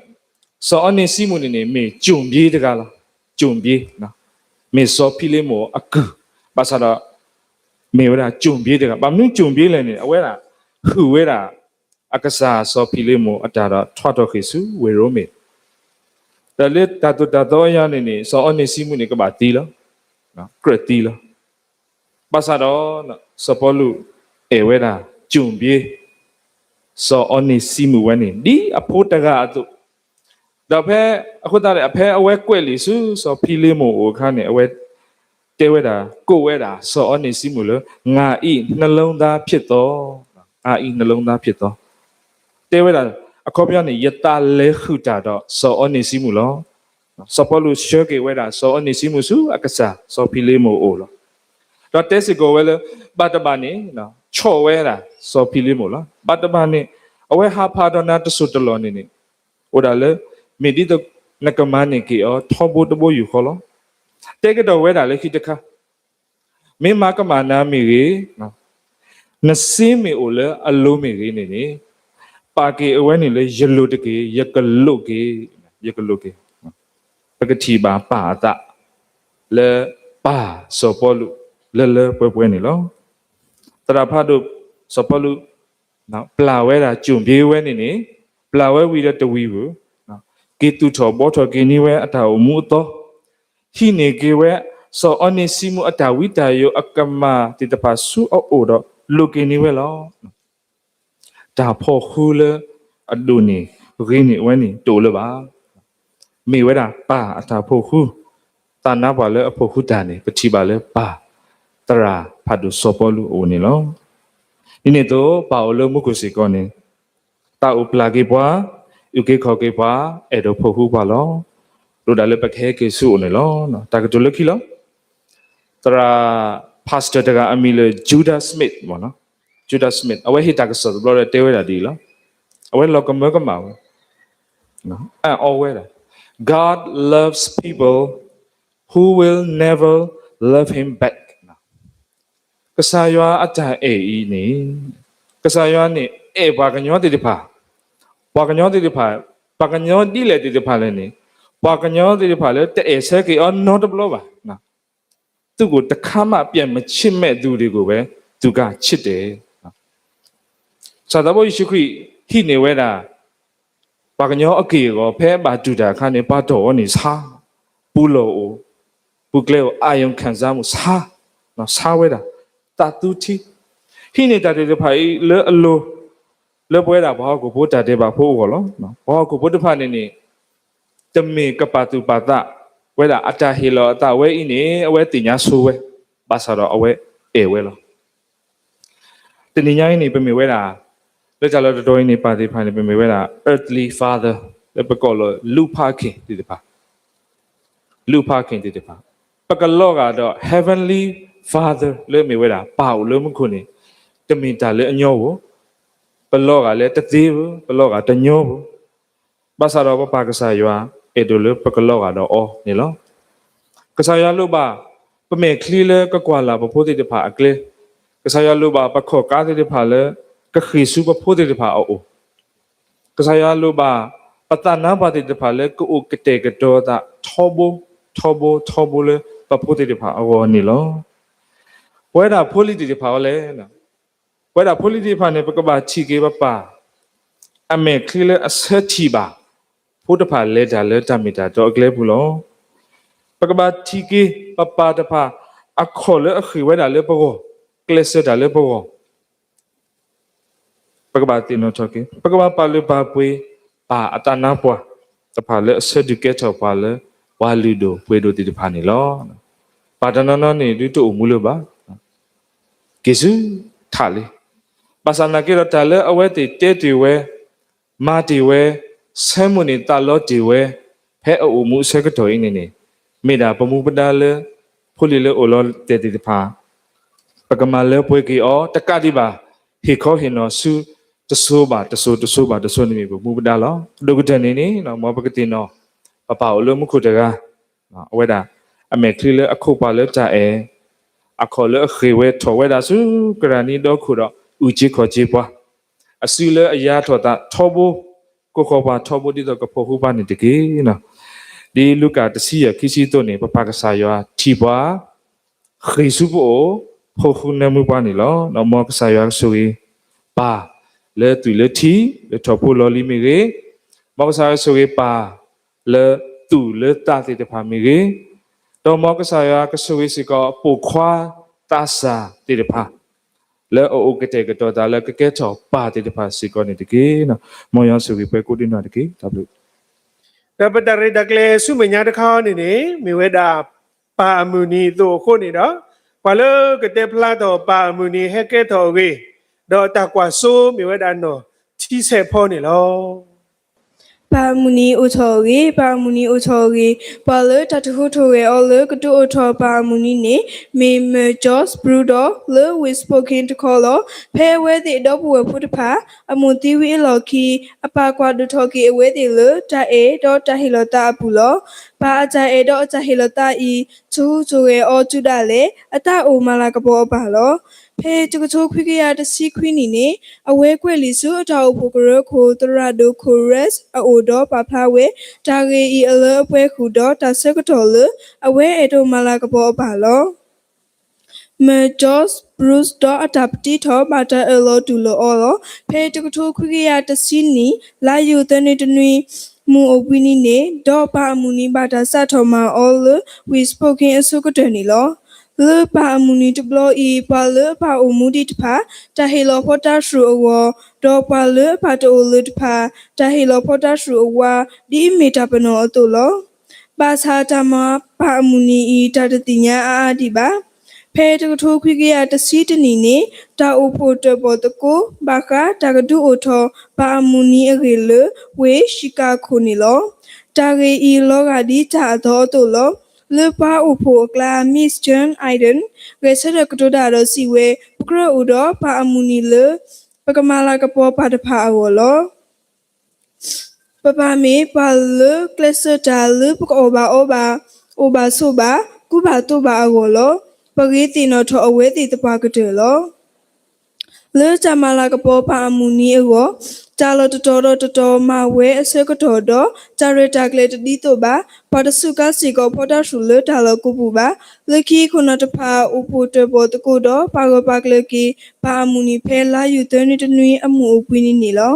စီၤအီန့စံမူးန့ၣ်န့ၣ် မ့ၢ်ကၠိၣ်ဘျ့တဂၤလီၤ. ကၠိၣ်ဘျ့, မ့ၢ်စီၤဖံလ့မိၣ်အကုၢ်, ဘၣ်ဆၣ်ဒီး မ့ၢ်ဝဲဒၣ်ကၠိၣ်ဘျ့တဂၤ, ဘၣ်မနုၤကၠိၣ်ဘျ့လဲၣ်န့ၣ် အဝဲဒၣ် ဟုၣ်ဝဲဒၣ် အကစၢ်စီၤဖံလ့မိၣ်အတၢ်ဒီး ထွါထီၣ်ဃ့ၢ်ဆူဝ့ၢ်ရိမ့ၤ, ဒီးလၢတၢ်သိၣ်တၢ်သီအယါန့ၣ်န့ၣ် စီၤအီန့စံမူးန့ၣ် ကဘၣ်သံလီၤ, ကြၢးသံလီၤ. ဘၣ်ဆၣ်ဒီး စီၤပီလူးအဲၣ်ဝဲဒၣ် ကၠိၣ်ဘျ့ စီၤအီန့စံမူးဝဲန့ၣ် ဒ်အဖိတဂၤအသိး, ဒီးဖဲ အဃိသတးဒီး ဖဲအဝဲကွဲးလံာ်ဆူစီၤဖံလ့မိၣ်အအိၣ်အခါန့ၣ် အဝဲတဲဝဲဒၣ် ကိးဝဲဒၣ်စီၤအီန့စံမူၣ်လၢ ငါ၏ နှလုံးသားဖြစ်သော, ငါ၏ နှလုံးသားဖြစ်သော, တဲဝဲဒၣ် အခီပညီန့ၣ် ယသးလဲၤဃုာ်တၢ်ဒီးစီၤအီန့စံမူၣ်လီၤ. စီၤပီလူးဆှၢက့ၤဝဲဒၣ် စီၤအီန့စံမူၣ်ဆူအကစၢ် စီၤဖံလ့မိၣ်အအိၣ်လီၤ. ဒီးတဲစ့ၢ်ကီးဝဲလၢ ဘၣ်တဘၣ်န့ၣ် ဆီၣ်ဝဲဒၣ် စီၤဖံလ့မိၣ်လီၤ. ဘၣ်တဘၣ်န့ၣ် အဝဲဟးဖးဒီးနၤတစိၢ်တလီၢ်န့ၣ်န့ၣ် အိၣ်ဒၣ်လၢ မ့ၢ်ဒ်သိးနကမၤန့ၢ်က့ၤအီၤ ထီဘိတဘိယူၢ်ဃီလီၤ. တဲကဒီးဝဲဒၣ်လၢခံတခါ မ့ၢ်မၤကမၣ်နၤမ့ၢ်ဂ့ၤ, နစ့မ့ၢ်အိၣ်လၢအလိၤမ့ၢ်ဂ့ၤန့ၣ်န့ၣ် ပာ်က့ၤအဝဲန့ၣ်လၢ ယလိၤတက့ၢ်, ယကလိးက့ၤ, ယကလိးက့ၤ. ပကထံၣ်ဘၣ်ပၢ်အသး လၢပၢ်စီၤပီလူး လၢလၢပှဲၤပှဲၤန့ၣ်လီၤ. သရၣ်ဖးဒိၣ်စီၤပီလူး ပျၢ်ဝဲဒၣ် ကၠိၣ်ဘ့ဝဲန့ၣ်န့ၣ် ပျၢ်ဝဲဝံၤဒီးတဝံၤပူၤ, က့ၤသူၣ်ထီၣ်ဘှီထီၣ်က့ၤန့ၢ်ဝဲအတၢ်အိၣ်မူအသီ, ဟံးန့ၢ်က့ၤဝဲ စီၤအီန့စံမူၣ်အတၢ်ဝံတၢ်ယိးအကမၣ်သ့ၣ်တဖၣ်ဆူအအိၣ်ဒီး လိးက့ၤန့ၢ်ဝဲလီၤ. တၢ်ဖီၣ်ဃူလၢအဒိၣ်န့ၢ်ဂ့ၤန့ၢ်ဝဲန့ၣ် တအိၣ်လၢၤဘၣ်. မ့ၢ်ဝဲဒၣ်ပၢ်အတၢ်ဖီၣ်ဃူ, သးနါပှၢ်လၢအဖီၣ်ဃူတၢ်န့ၣ် ပထံၣ်ဘၣ်လၢပၢ်သရၣ်ဖးဒိၣ်စီၤပီလူးအအိၣ်န့ၣ်လီၤ. ဒ်န့ၣ်အသိး ပၢ်အိၣ်လၢမူခိၣ်စ့ၢ်ကီးန့ၣ် သးအိၣ်ပျၢ်က့ၤပှၤ, အုၣ်က့ၤခီၣ်က့ၤပှၤ, အဲၣ်ဒိးဖီၣ်ဃူပှၤလီၤ. ဒိၣ်ဒၣ်လၢပကဟဲက့ၤဆူအအိၣ်န့ၣ်လီၤ. တၢ်ကတိၤလၢခံလီၤ. သရၣ် pastor တဂၤအမံၤလၢ Judah Smith မ့ၢ်နီၤ, Judah Smith အဝဲဟ့ၣ်တၢ်ကစီၣ်တဘျီဒီးတဲဝဲဒၣ်ဒ်အံၤလီၤ. အဝဲလီၤကမၢကမၣ်ဝဲ, အအီဝဲဒၣ်, God loves people who will never love him back. ကစၢ်ယွၤအတၢ်အဲၣ်အံၤန့ၣ်, ကစၢ်ယွၤန့ၣ်အဲၣ်ပှၤကညီသ့ၣ်တဖၣ်, ပှၤကညီသ့ၣ်တဖၣ်, ပှၤကညီဒ်လဲၣ်သ့ၣ်တဖၣ်လဲၣ်န့ၣ်, ပှၤကညီသ့ၣ်တဖၣ်လၢတအဲၣ်ဆၢက့ၤအီၤနီတဘျီဘၣ်, သူၣ်ကိၣ်တခါမး ပြန်မချစ်မဲ့သူတွေကိုပဲ သူကချစ်တယ်. ကစၢ်သးဘိယ့ၣ်ၡူးခရံာ်ဟံးန့ၢ်ဝဲဒၣ် ပှၤကညီအက့ၢ်အဂီၤ ဖဲအဘၣ်တူၢ်တၢ်အခါန့ၣ် ပှၤတီၢ်အီၤန့ၣ်ဆါ, ပူလီၢ်အိၣ်, ပူကျဲအိၣ် အယုံခံစားမှု ဆါ, ဆါဝဲဒၣ်, သးသူထံ, ဟံးန့ၢ်တၢ်သ့ၣ်တဖၣ်အံၤလၢအလိၤ လၢပဝဲဒၣ်ပှၤဟီၣ်ခိၣ်ဖိတၢ်ဒဲးဘးဖိအဂီၢ်လီၤ. ပှၤဟီၣ်ခိၣ်ဖိတဖၣ်န့ၣ်န့ၣ် တမ့ၢ်ကပာ်သူၣ်ပာ်သးဝဲဒၣ် အတၢ်ဟ့ၣ်လီၤအသးဝဲအံၤန့ၣ် အဝဲသ့ၣ်ညါဆိဝဲ, ဘၣ်ဆၣ်ဒီးအဝဲအဲၣ်ဝဲလီၤ. တနံၤညါအံၤန့ၣ် ပမ့ၢ်ဝဲဒၣ် လၢတၢ်လီၢ်တတီၤအံၤန့ၣ် ပၢ်သ့ၣ်တဖၣ်န့ၣ် ပမ့ၢ်ဝဲဒၣ် earthly father လၢပကိးလၢ လူၢ်ဖးက့ၤသ့ၣ်တဖၣ်, လူၢ်ဖးက့ၤသ့ၣ်တဖၣ်, ပကလီၤဂာ်ဒီး heavenly father လၢမ့ၢ်ဝဲဒၣ် ပၢ်အိၣ်လၢမူခိၣ်န့ၣ် တမ့ၢ်တၢ်လၢအညီဧိၤ, ပလီၤဂာ်လၢတသ့ဧိၤ, ပလီၤဂာ်တညီဧိၤ, ဘၣ်ဆၣ်ဒီးပပၢ်ကစၢ်ယွၤ အဲၣ်ဒိးလၢပကလီၤဂာ်ဒီးအီၤန့ၣ်လီၤ. ကစၢ်ယွၤလိၣ်ဘၣ် ပမဲာ်ချံလၢကကွၢ်လၢ်ပဖိသ့ၣ်တဖၣ်အကျဲ, ကစၢ်ယွၤလိၣ်ဘၣ်ပခီၣ်ကါသ့ၣ်တဖၣ်လၢ ကဃ့ၢ်ဆူပဖိသ့ၣ်တဖၣ်အအိၣ်, ကစၢ်ယွၤလိၣ်ဘၣ် ပသးနါပှၢ်သ့ၣ်တဖၣ်လၢကအိၣ်ကတဲာ်ကတီၤသးထီဘိ ထီဘိ ထီဘိလၢ ပဖိသ့ၣ်တဖၣ်အဂီၢ်န့ၣ်လီၤ. ပဝဲဒၣ်ဖိလံၤသ့ၣ်တဖၣ်အီၤလဲၣ်, ပဝဲဒၣ်ဖိလံၤသ့ၣ်တဖၣ်န့ၣ် ပကဘၣ်ထံၣ်က့ၤပပၢ် အမဲာ်ချံလၢအဆၢထံၣ်ဘၣ် ဖိတဖၣ်လဲၤတၢ်လၢတၢ်မ့ၢ်တၢ်တီအကျဲပူၤလီၤ. ပကဘၣ်ထံၣ်က့ၤပပၢ်တဖၣ် အခီၣ်လၢအဃ့ၢ်ဝဲဒၣ်လၢပဂီၢ်, ကျဲးစၢးတၢ်လၢပဂီၢ် ပကဘၣ်သ့ၣ်နီၣ်ထီၣ်က့ၤ, ပကဘၣ်ပာ်လုၢ်ပာ်ပှ့ၤ ပၢ်အသးနါပှၢ်တဖၣ်လၢအဆၢဒုးကဲထီၣ်ပှၤလၢ ပှၤလုၢ်ဒိၣ်ပှ့ၤဒိၣ်သ့ၣ်တဖၣ်န့ၣ်လီၤ. ပၢ်တနီၤနီၤန့ၣ် ဒုးတအိၣ်မူလၢၤဘၣ်, က့ၤဆူထးလံ. ဘၣ်ဆၣ်နာ်က့ဒီး တၢ်လၢအဝဲသ့ၣ်တဲတ့ၢ်ဝဲ, မၤတ့ၢ်ဝဲ, ဆၢမုၢ်န့ၢ်သးလီတ့ၢ်ဝဲ, ဖဲအအိၣ်မူအဆၢကတီၢ်အံၤန့ၣ်န့ၣ်, မ့ၢ်ဒၣ်ပမူပဒါလၢ ဖိလံၤလၢအိၣ်လီၤတဲာ်သ့ၣ်တဖၣ် ပကမၤလၢပှဲၤက့ၤအီၤ တကးဒံးဘၣ် ဟ့ၣ်ခီဟ့ၣ်နီၤဆူ တစိၤဘၣ်တစိၤ တစိၤဘၣ်တစိၤန့ၣ်မ့ၢ်ပမူပဒါလီၤ. ဒိၣ်ကတၢၢ်န့ၣ်န့ၣ် မ်ပကသ့ၣ်နီၣ် ပပၢ်အိၣ်လၢမူခိၣ်တဂၤ, အဝဲဒၣ် အမဲာ်ချံလၢအခိးပှၤလၢတၢ်အဲၣ်, အခီၣ်လၢအဃ့ၢ်ဝဲထီၣ်ဝဲဒၣ်ဆူကရၢနံဒီခိၣ်ဒီး အုၣ်က့ၤခီၣ်က့ၤပှၤ, အစုလၢအယါထီၣ်သးထီဘိ, ကိးဃီၤပှၤထီဘိဒ်သိးကဖီၣ်ဃူပှၤန့ၣ်တက့ၢ်. ဒ်လူၤကၣ်တဆံယဲၢ် ခံဆံအသိးန့ၣ် ပပၢ်ကစၢ်ယွၤထံၣ်ပှၤ ဃ့ၢ်ဆူပအိၣ်, ဖီၣ်ဃူနၢမူပှၤန့ၣ်လီၤ. မ်ကစၢ်ယွၤကဆိၣ်ဂ့ၤ ပၢ်လၢသွံၣ်လၢထံ, လၢထီၣ်ဖိလီၤလံၤမ့ၢ်ဂ့ၤ, မ်ကစၢ်ယွၤကဆိၣ်ဂ့ၤပၢ်လၢသူၣ်လၢသးသ့ၣ်တဖၣ်မ့ၢ်ဂ့ၤ, ဒီးမ်ကစၢ်ယွၤကဆိၣ်ဂ့ၤစ့ၢ်ကီး ပိာ်ခွါသးစၢ်သ့ၣ်တဖၣ် လၢအအိၣ်ကတဲာ်ကတီၤသးလၢကကဲထီၣ်ပၢ်သ့ၣ်တဖၣ်စ့ၢ်ကီးန့ၣ်တက့ၢ်. မ်ယွၤဆိၣ်ဂ့ၤပှၤကိးဒံနီၢ်တက့ၢ်. တၢ်ဘျုး ဒီးပတၢ်ရဲၣ်တၢ်ကျဲၤဆူမဲာ်ညါတခါအံၤန့ၣ်န့ၣ် မ့ၢ်ဝဲဒၣ် ပၢ်အမုၢ်နံၤအသိးအဃိန့ၣ်ဒီး ပှၤလၢကတဲဖျါထီၣ်ပၢ်အမုၢ်နံၤဟဲကဲထီၣ်အဂ့ၢ် ဒီးတၢ်ကွၢ်စိမ့ၢ်ဝဲဒၣ်နီၢ်ထံဆဲးဖီန့ၣ်လီၤ. ပၢ်အမုၢ်နံၤအိၣ်ထီၣ်အဂ့ၢ်, ပၢ်အမုၢ်နံၤအိၣ်ထီၣ်အဂ့ၢ်, ပှၤလၢတၢ်တဟူးထီၣ်ဂဲၤအီၤလၢကတိၤအိၣ်ထီၣ်ပၢ်အမုၢ်နံၤန့ၣ် မ့ၢ် Merge Bruce ဒီးလၢ Winspoken တခီလီၤ. ဖဲအဝဲသ့ၣ်ဒီပုၢ်ဝဲၢ်ဖိတဖၣ် အမိၢ်သံဝံၤအလီၢ်ခံ အပၢ်ကွၢ်ဒိၣ်ထီၣ်က့ၤအဝဲသ့ၣ်လၢ တၢ်အဲၣ်ဒီးတၢ်ဟ့ၣ်လီၤသးအပူၤလီၤ. ပၢ်အတၢ်အဲၣ်ဒီးအတၢ်ဟ့ၣ်လီၤသးအံၤ ထူးထူးဂဲၤအီၤတုၤဒၣ်လဲာ် အတၢ်အိၣ်မၤလၤကပီၤအပၢ်လီၤ. ဖဲတကထိခွံကယၤတဆံခွံနံၣ်န့ၣ် အဝဲကွဲးလံာ်ဆူအတၢ်အိၣ်ဖှိၣ်ကရၢခိၣ် သရၣ်ဒိၣ် Koresh အအိၣ်ဒီးပာ်ဖျါဝဲ တၢ်ဂ့ၢ်အံၤအလၢအပှဲၤဃုာ်ဒီးတၢ်ဆၢကတီၢ်လၢ အဝဲအဲၣ်ဒိးမၤလၤကပီၤအပၢ်လီၤ. Merge Bruce ဒီးအတၢ်ပတံထီၣ် ဘၣ်တၢ်အၢၣ်လီၤတူၢ်လိာ်အီၤလီၤ. ဖဲတကထိခွံကယၤတဆံနံၣ် လါယူၤသၢနွံတနွံ မုၢ်အိၣ်ဘှံးနံၤန့ၣ် ဒီးပၢ်အမုၢ်နံၤဘၣ်တၢ်စးထီၣ်မၤအီၤလၢ Winspoken အဆိကတၢၢ်န့ၣ်လီၤ. လၢပၢ်အမုၢ်နံၤတဘျီအံၤ ပှၤလၢအပၢ်အိၣ်မူဒံးတဖၣ် တၢ်ဟ့ၣ်လီၤဖီတၢၣ်ဆူၣ်အဂီၢ်, ဒီးပှၤလၢအပၢ်တအိၣ်လၢၤတဖၣ် တၢ်ဟ့ၣ်လီၤဖီတၢၣ်ဆူၣ်အဝါ ဒ်အမ့ၢ်တၢ်ပနီၣ်အသိးလီၤ. ဘၣ်ဆၣ်တၢ်မၤပၢ်အမုၢ်နံၤအံၤ တၢ်တသ့ၣ်ညါအါအါဒံးဘၣ်. ဖဲတကထိခွံကယၤတဆံတနံၣ်န့ၣ် တၢ်အိၣ်ဖှိၣ်တၢၣ်ပီၣ်သကိး ဘၣ်ဃးတၢ်ကဒုးအိၣ်ထီၣ်ပၢ်အမုၢ်နံၤအဂ့ၢ်လၢ ဝ့ၢ် Chicago န့ၣ်လီၤ. တၢ်ဂ့ၢ်အံၤလီၤဂာ်ဒ်တၢ်အသီအသိးလီၤ. လၢပှၤအိၣ်ဖှိၣ်အကျါ Miss John Iden ဂဲၤဆၢထၢၣ်ကတိၤတၢ်ဒီးစံးဝဲ ပကြၢးအိၣ်ဒီးပၢ်အမုၢ်နံၤလၢ ပကမၤလၤကပီၤပၢ်တဖၣ်အဂီၢ်လီၤ. ပပၢ်မ့ၢ်ပှၤလၢကျဲးစၢးတၢ်လၢပကအီၣ်ဘၣ်အီဘၣ်, အိၣ်ဘၣ်ဆိးဘၣ်, ကူဘၣ်သိးဘၣ်အဂီၢ်လီၤ. ပဂ့ၤသ့ၣ်နီၣ်ထီၣ်အဝဲသ့ၣ်သပှၢ်ကတၢၢ်လီၤ. လၢတၢ်မၤလၤကပီၤပၢ်အမုၢ်နံၤအဂီၢ် တၢ်လီၢ်တတီၤဒီးတတီၤမၤဝဲအဆၢကတီၢ်ဒီး တၢ်ရဲၣ်တၢ်ကျဲၤတဒ်သိးဘၣ် ပှၤတစူးကါစ့ၢ်ကီးဖီတၢ်ဆူၣ်လၢတၢ်လီၢ်ကိးပူၤဘၣ်. လၢခံခိၣ်နၢ်တဖၣ် အိၣ်ဖှိၣ်တၢၣ်ပီၣ်သကိးဒီး ပာ်ဂၢၢ်ပာ်ကျၢၤက့ၤ ပၢ်အမုၢ်နံၤဖဲလါယူၤသၢနွံတနွံအမုၢ်အိၣ်ဘှံးနံၤန့ၣ်လီၤ.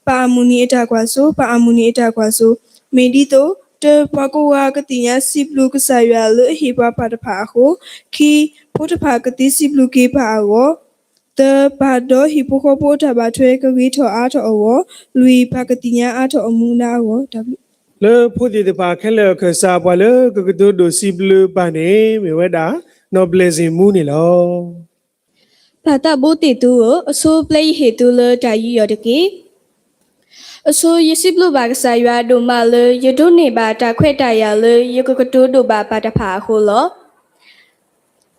ပၢ်အမုၢ်နံၤအတၢ်ကွၢ်စိ, ပၢ်အမုၢ်နံၤအတၢ်ကွၢ်စိ, မ့ၢ်ဒ်သိး တၢ ပှၤကိးဂၤကသ့ၣ်ညါစံးဘျုးကစၢ်ယွၤလၢအဟ့ၣ်ပှၤပၢ်တဖၣ်အဃိ, ခံ ဖိတဖၣ်ကသ့စံးဘျုးက့ၤပၢ်အဂီၢ်, သၢ ပၢ်ဒီးဟံၣ်ဖိဃီဖိအတၢ်ဘၣ်ထွဲကဂ့ၤထီၣ်အါထီၣ်အဂီၢ်, လွံၢ် ပၢ်ကသ့ၣ်ညါအါထီၣ်အမူဒါအဂီၢ်, တၢ်ဘျုး လၢဖိသ့ၣ်တဖၣ်ခဲလၢာ်အခၢၣ်စး ပှၤလၢကကတိၤဒိၣ်စံးဘျုးပၢ်န့ၣ် မ့ၢ်ဝဲဒၣ် နီၢ်ဘျဲၣ်စ့ၣ်မူန့ၣ်လီၤ. ပၢ်သးဘိသ့ၣ်သုဧၢ, အဆိပျဲယဟ့ၣ်သုလၢတၢ်ယူးယီၣ်တက့ၢ်. အဆိယစံးဘျုးဘၣ်ကစၢ်ယွၤဒိၣ်မးလၢ ယဒိးန့ၢ်ဘၣ်တၢ်ခွဲးတၢ်ယာ်လၢယကကတိၤဒိးဘၣ်ပၢ်တဖၣ်အဃိလီၤ.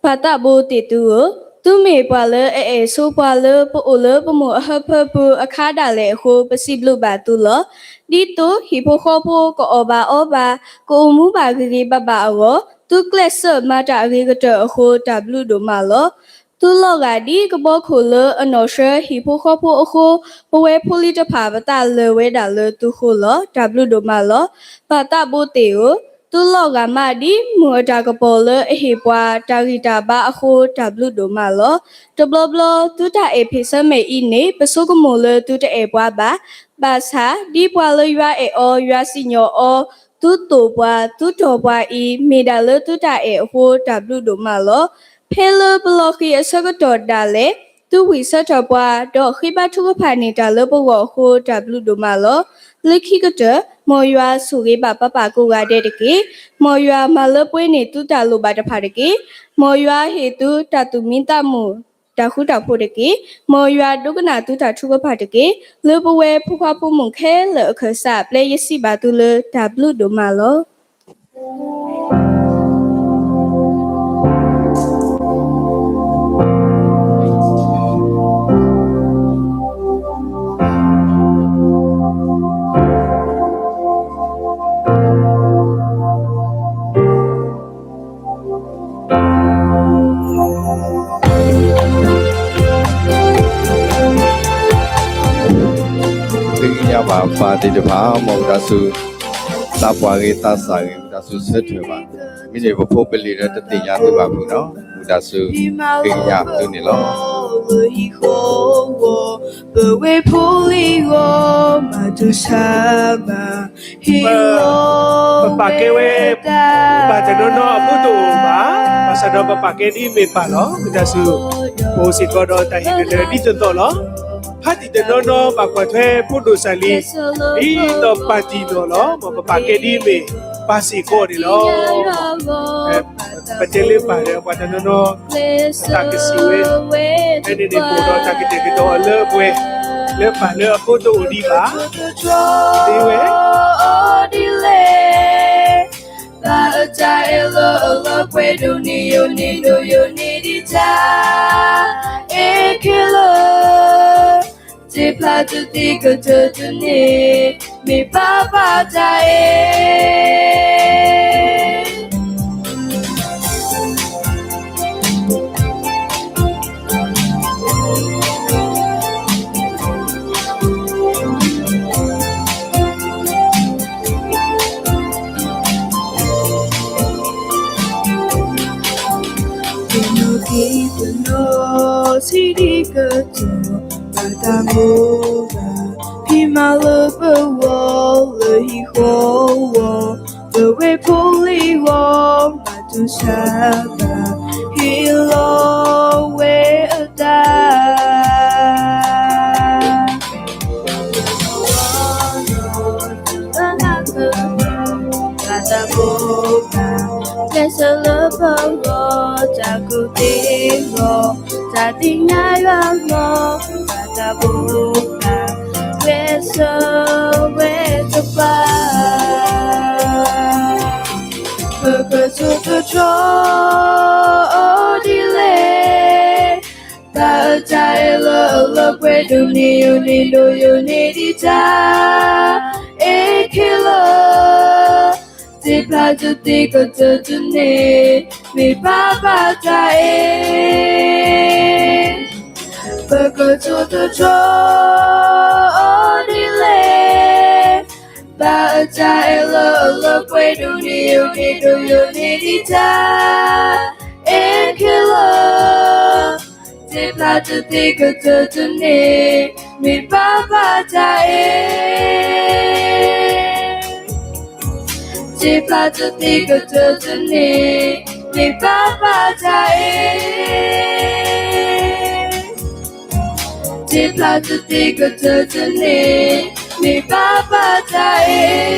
ပၢ်သးဘိသ့ၣ်သုဧၢ, သုမ့ၢ်ပှၤလၢအအဲၣ်ဆိပှၤလၢပအိၣ်လၢပမိၢ်အဟၢဖၢပူၤအခါဒၣ်လဲာ်အဃိ ပစံးဘျုးဘၣ်သုလီၤ. ဒ်သိးဟံၣ်ဖိဃီဖိကအီၣ်ဘၣ်အီဘၣ်, ကအိၣ်မူဘၣ်ဂ့ၤဂ့ၤဘၣ်ဘၣ်အဂီၢ်, သုကျဲးစၢးမၤတၢ်အဂ့ၤကတၢၢ်အဃိ တၢ်ဘျုးဒိၣ်မးလီၤ. သုလီၤဂာ်ဒ်ကဘီခိၣ်လၢအနီၣ်ဆှၢဟံၣ်ဖိဃီဖိအဃိ, ပဝဲဖိလံၤတဖၣ်ပသးလၢာ်ဝဲဒၣ်လၢသုဃိလီၤ. တၢ်ဘျုးဒိၣ်မးလီၤ. ပၢ်သးဘိသ့ၣ်ဧၢ, သုလီၤဂာ်မးဒ်မုၢ်အတၢ်ကပီၤလၢအဟ့ၣ်ပှၤ တၢ်ဂံၢ်တၢ်ဘါအဃိ တၢ်ဘျုးဒိၣ်မးလီၤ. တဘျီဘျီသုတၢ်အဲၣ်ဖ့ၣ်ဆၢမဲာ်အံၤန့ၣ် ပဆိကမိၣ်လၢသုတအဲၣ်ပှၤဘၣ်. ဘၣ်ဆၣ် ဒ်ပှၤလၢယွၤအဲၣ်အီၤ ယွၤစံၣ်ညီၣ်အီၤ, သုသိၣ်ပှၤ သုတီၢ်ပှၤအံၤ မ့ၢ်ဒၣ်လၢသုတၢ်အဲၣ်အဃိ တၢ်ဘျုးဒိၣ်မးလီၤ. ဖဲလၢပလီၤဃံၤအဆၢကတီၢ်ဒၣ်လဲာ် သုဝံၢ်ဆၢထၢၣ်ပှၤ ဒီးဃ့ဘါထုကဖၣ်န့ၢ်တၢ်လၢပဂီၢ်အဃိ တၢ်ဘျုးဒိၣ်မးလီၤ. လၢခံကတၢၢ် မ်ယွၤဆိၣ်ဂ့ၤဘၣ်ပၢ်ပၢ်ကိးဂၤဒဲးတက့ၢ်. မ်ယွၤမၤလၢပှဲၤန့ၢ်သုတၢ်လိၣ်ဘၣ်တဖၣ်တက့ၢ်. မ်ယွၤဟ့ၣ်သုတၢ်သူၣ်မံသးမုာ် တၢ်ဃူတၢ်ဖိးတက့ၢ်. မ်ယွၤဒိကနၣ်သုတၢ်ထုကဖၣ်တက့ၢ်. လၢပဝဲဖိခွါဖိမုၣ်ခဲလၢာ်အခၢၣ်စး ပျဲယစံးဘၣ်သုလၢတၢ်ဘျုးဒိၣ်မးလီၤ. ဃ့ကညးဘၣ်ပၢ်သ့ၣ်တဖၣ် မ်ဝံသးစူၤ သးပှၢ်ဂ့ၤသးစၢ်ဂ့ၤ ဝံသးစူၤဆၢထၢၣ်ဘၣ်. မ့မ့ၢ်ပဖိပလံၤလၢတသ့ၣ်ညါသုဘၣ်အပူၤနီၤ ဝံသးစူၤ ဃ့ကညးသုန့ၣ်လီၤ. ပဝဲဖိလံၤဂီၢ်မၤတၢ်ဆါမၤ ပပာ်ကဲဝဲ ပၢ်တနီၤနီၤအဖိတအိၣ်ဘၣ်, ဘၣ်ဆၣ်ဒီးပပာ်ကဲဒ်အမ့ၢ်ပၢ်လီၤ. ဝံသးစူၤ ပအိၣ်စ့ၢ်ကီးဒီးတၢ်ဟ့ၣ်ကလၢာ်ဒ်သိးသိးလီၤ. ပၢ်တံၢ်တနီၤနီၤဘၣ်ကွၢ်ထွဲဖိဒိၣ်စၢ်လံ, ဒ်သိးပၢ်တံၢ်နီၤလီၤ, မ်ပပၢ်ကဲဒ်အမ့ၢ်ပၢ်စ့ၢ်ကီးန့ၣ်လီၤ. ပတဲလၢပၢ်ဒီးပှၤတနီၤနီၤ တၢ်ကစံးဝဲ, ဖဲန့ၣ်န့ၣ် ပအိၣ်ဒီးတၢ်ကတဲာ်ကတီၤအီၤလၢပှဲၤ, လၢပၢ်လၢအဖိတအိၣ်ဒံးဘၣ်, သ့ဝဲ ဒ်လဲၣ် ဘၣ်အတၢ်အဲၣ်လၢအလီၤပှဲၤဒိၣ်န့ၢ်ယိာ်န့ၢ်ဒိၣ်ယိာ်န့ၢ်ဒံးတၢ် အဲၣ်ခဲလၢာ်, တ့ဖျါတသ့ကတၢၢ်တန့ၢ် မ့ၢ်ပၢ်ပၢ်တၢ်အဲၣ် တနီၤက့ၤတနီၤ ဆံးဒံးကတၢၢ် ဘၣ်တၢ်မိၣ်ဘၣ် ဖံးမၤလၢပဂီၢ် လၢဟံၣ်ဃီဝီၤ လၢဝ့ၢ်ဖိလံၤဝီၤ ဘၣ်တၢ်ဆါဘၣ် ဟ့ၣ်လီၤဝဲအတၢ် ဘၣ်တၢ်မိၣ်ဘၣ် ကျဲးစၢးလၢပဂီၢ် တၢ်ကူၣ်သ့အဂီၢ် တၢ်သ့ၣ်ညါယွၤအဂီၢ် ဘၣ်တၢ်မိၣ်ဘၣ် ကျဲးစၢးဝဲတဖၣ် ပကတိၤတတြီဒ်လဲၣ် ဘၣ်အတၢ်အဲၣ်လၢအလီၤပှဲၤဒိၣ်န့ၢ်ယိာ်န့ၢ်ဒိၣ်ယိာ်န့ၢ်ဒံးတၢ် အဲၣ်ခဲလၢာ် တ့ဖျါတသ့ကတၢၢ်တန့ၢ် မ့ၢ်ပၢ်ပၢ်တၢ်အဲၣ် ပကတိၤတတြီဒ်လဲၣ် ဘၣ်အတၢ်အဲၣ်လၢအလီၤပှဲၤဒိၣ်န့ၢ်ယိာ်န့ၢ်ဒိၣ်ယိာ်န့ၢ်ဒံးတၢ် အဲၣ်ခဲလၢာ် တ့ဖျါတသ့ကတၢၢ်တန့ၢ် မ့ၢ်ပၢ်ပၢ်တၢ်အဲၣ် တ့ဖျါတသ့ကတၢၢ်တန့ၢ် မ့ၢ်ပၢ်ပၢ်တၢ်အဲၣ် တ့ဖျါတသ့ကတၢၢ်တန့ၢ် မ့ၢ်ပၢ်ပၢ်တၢ်အဲၣ်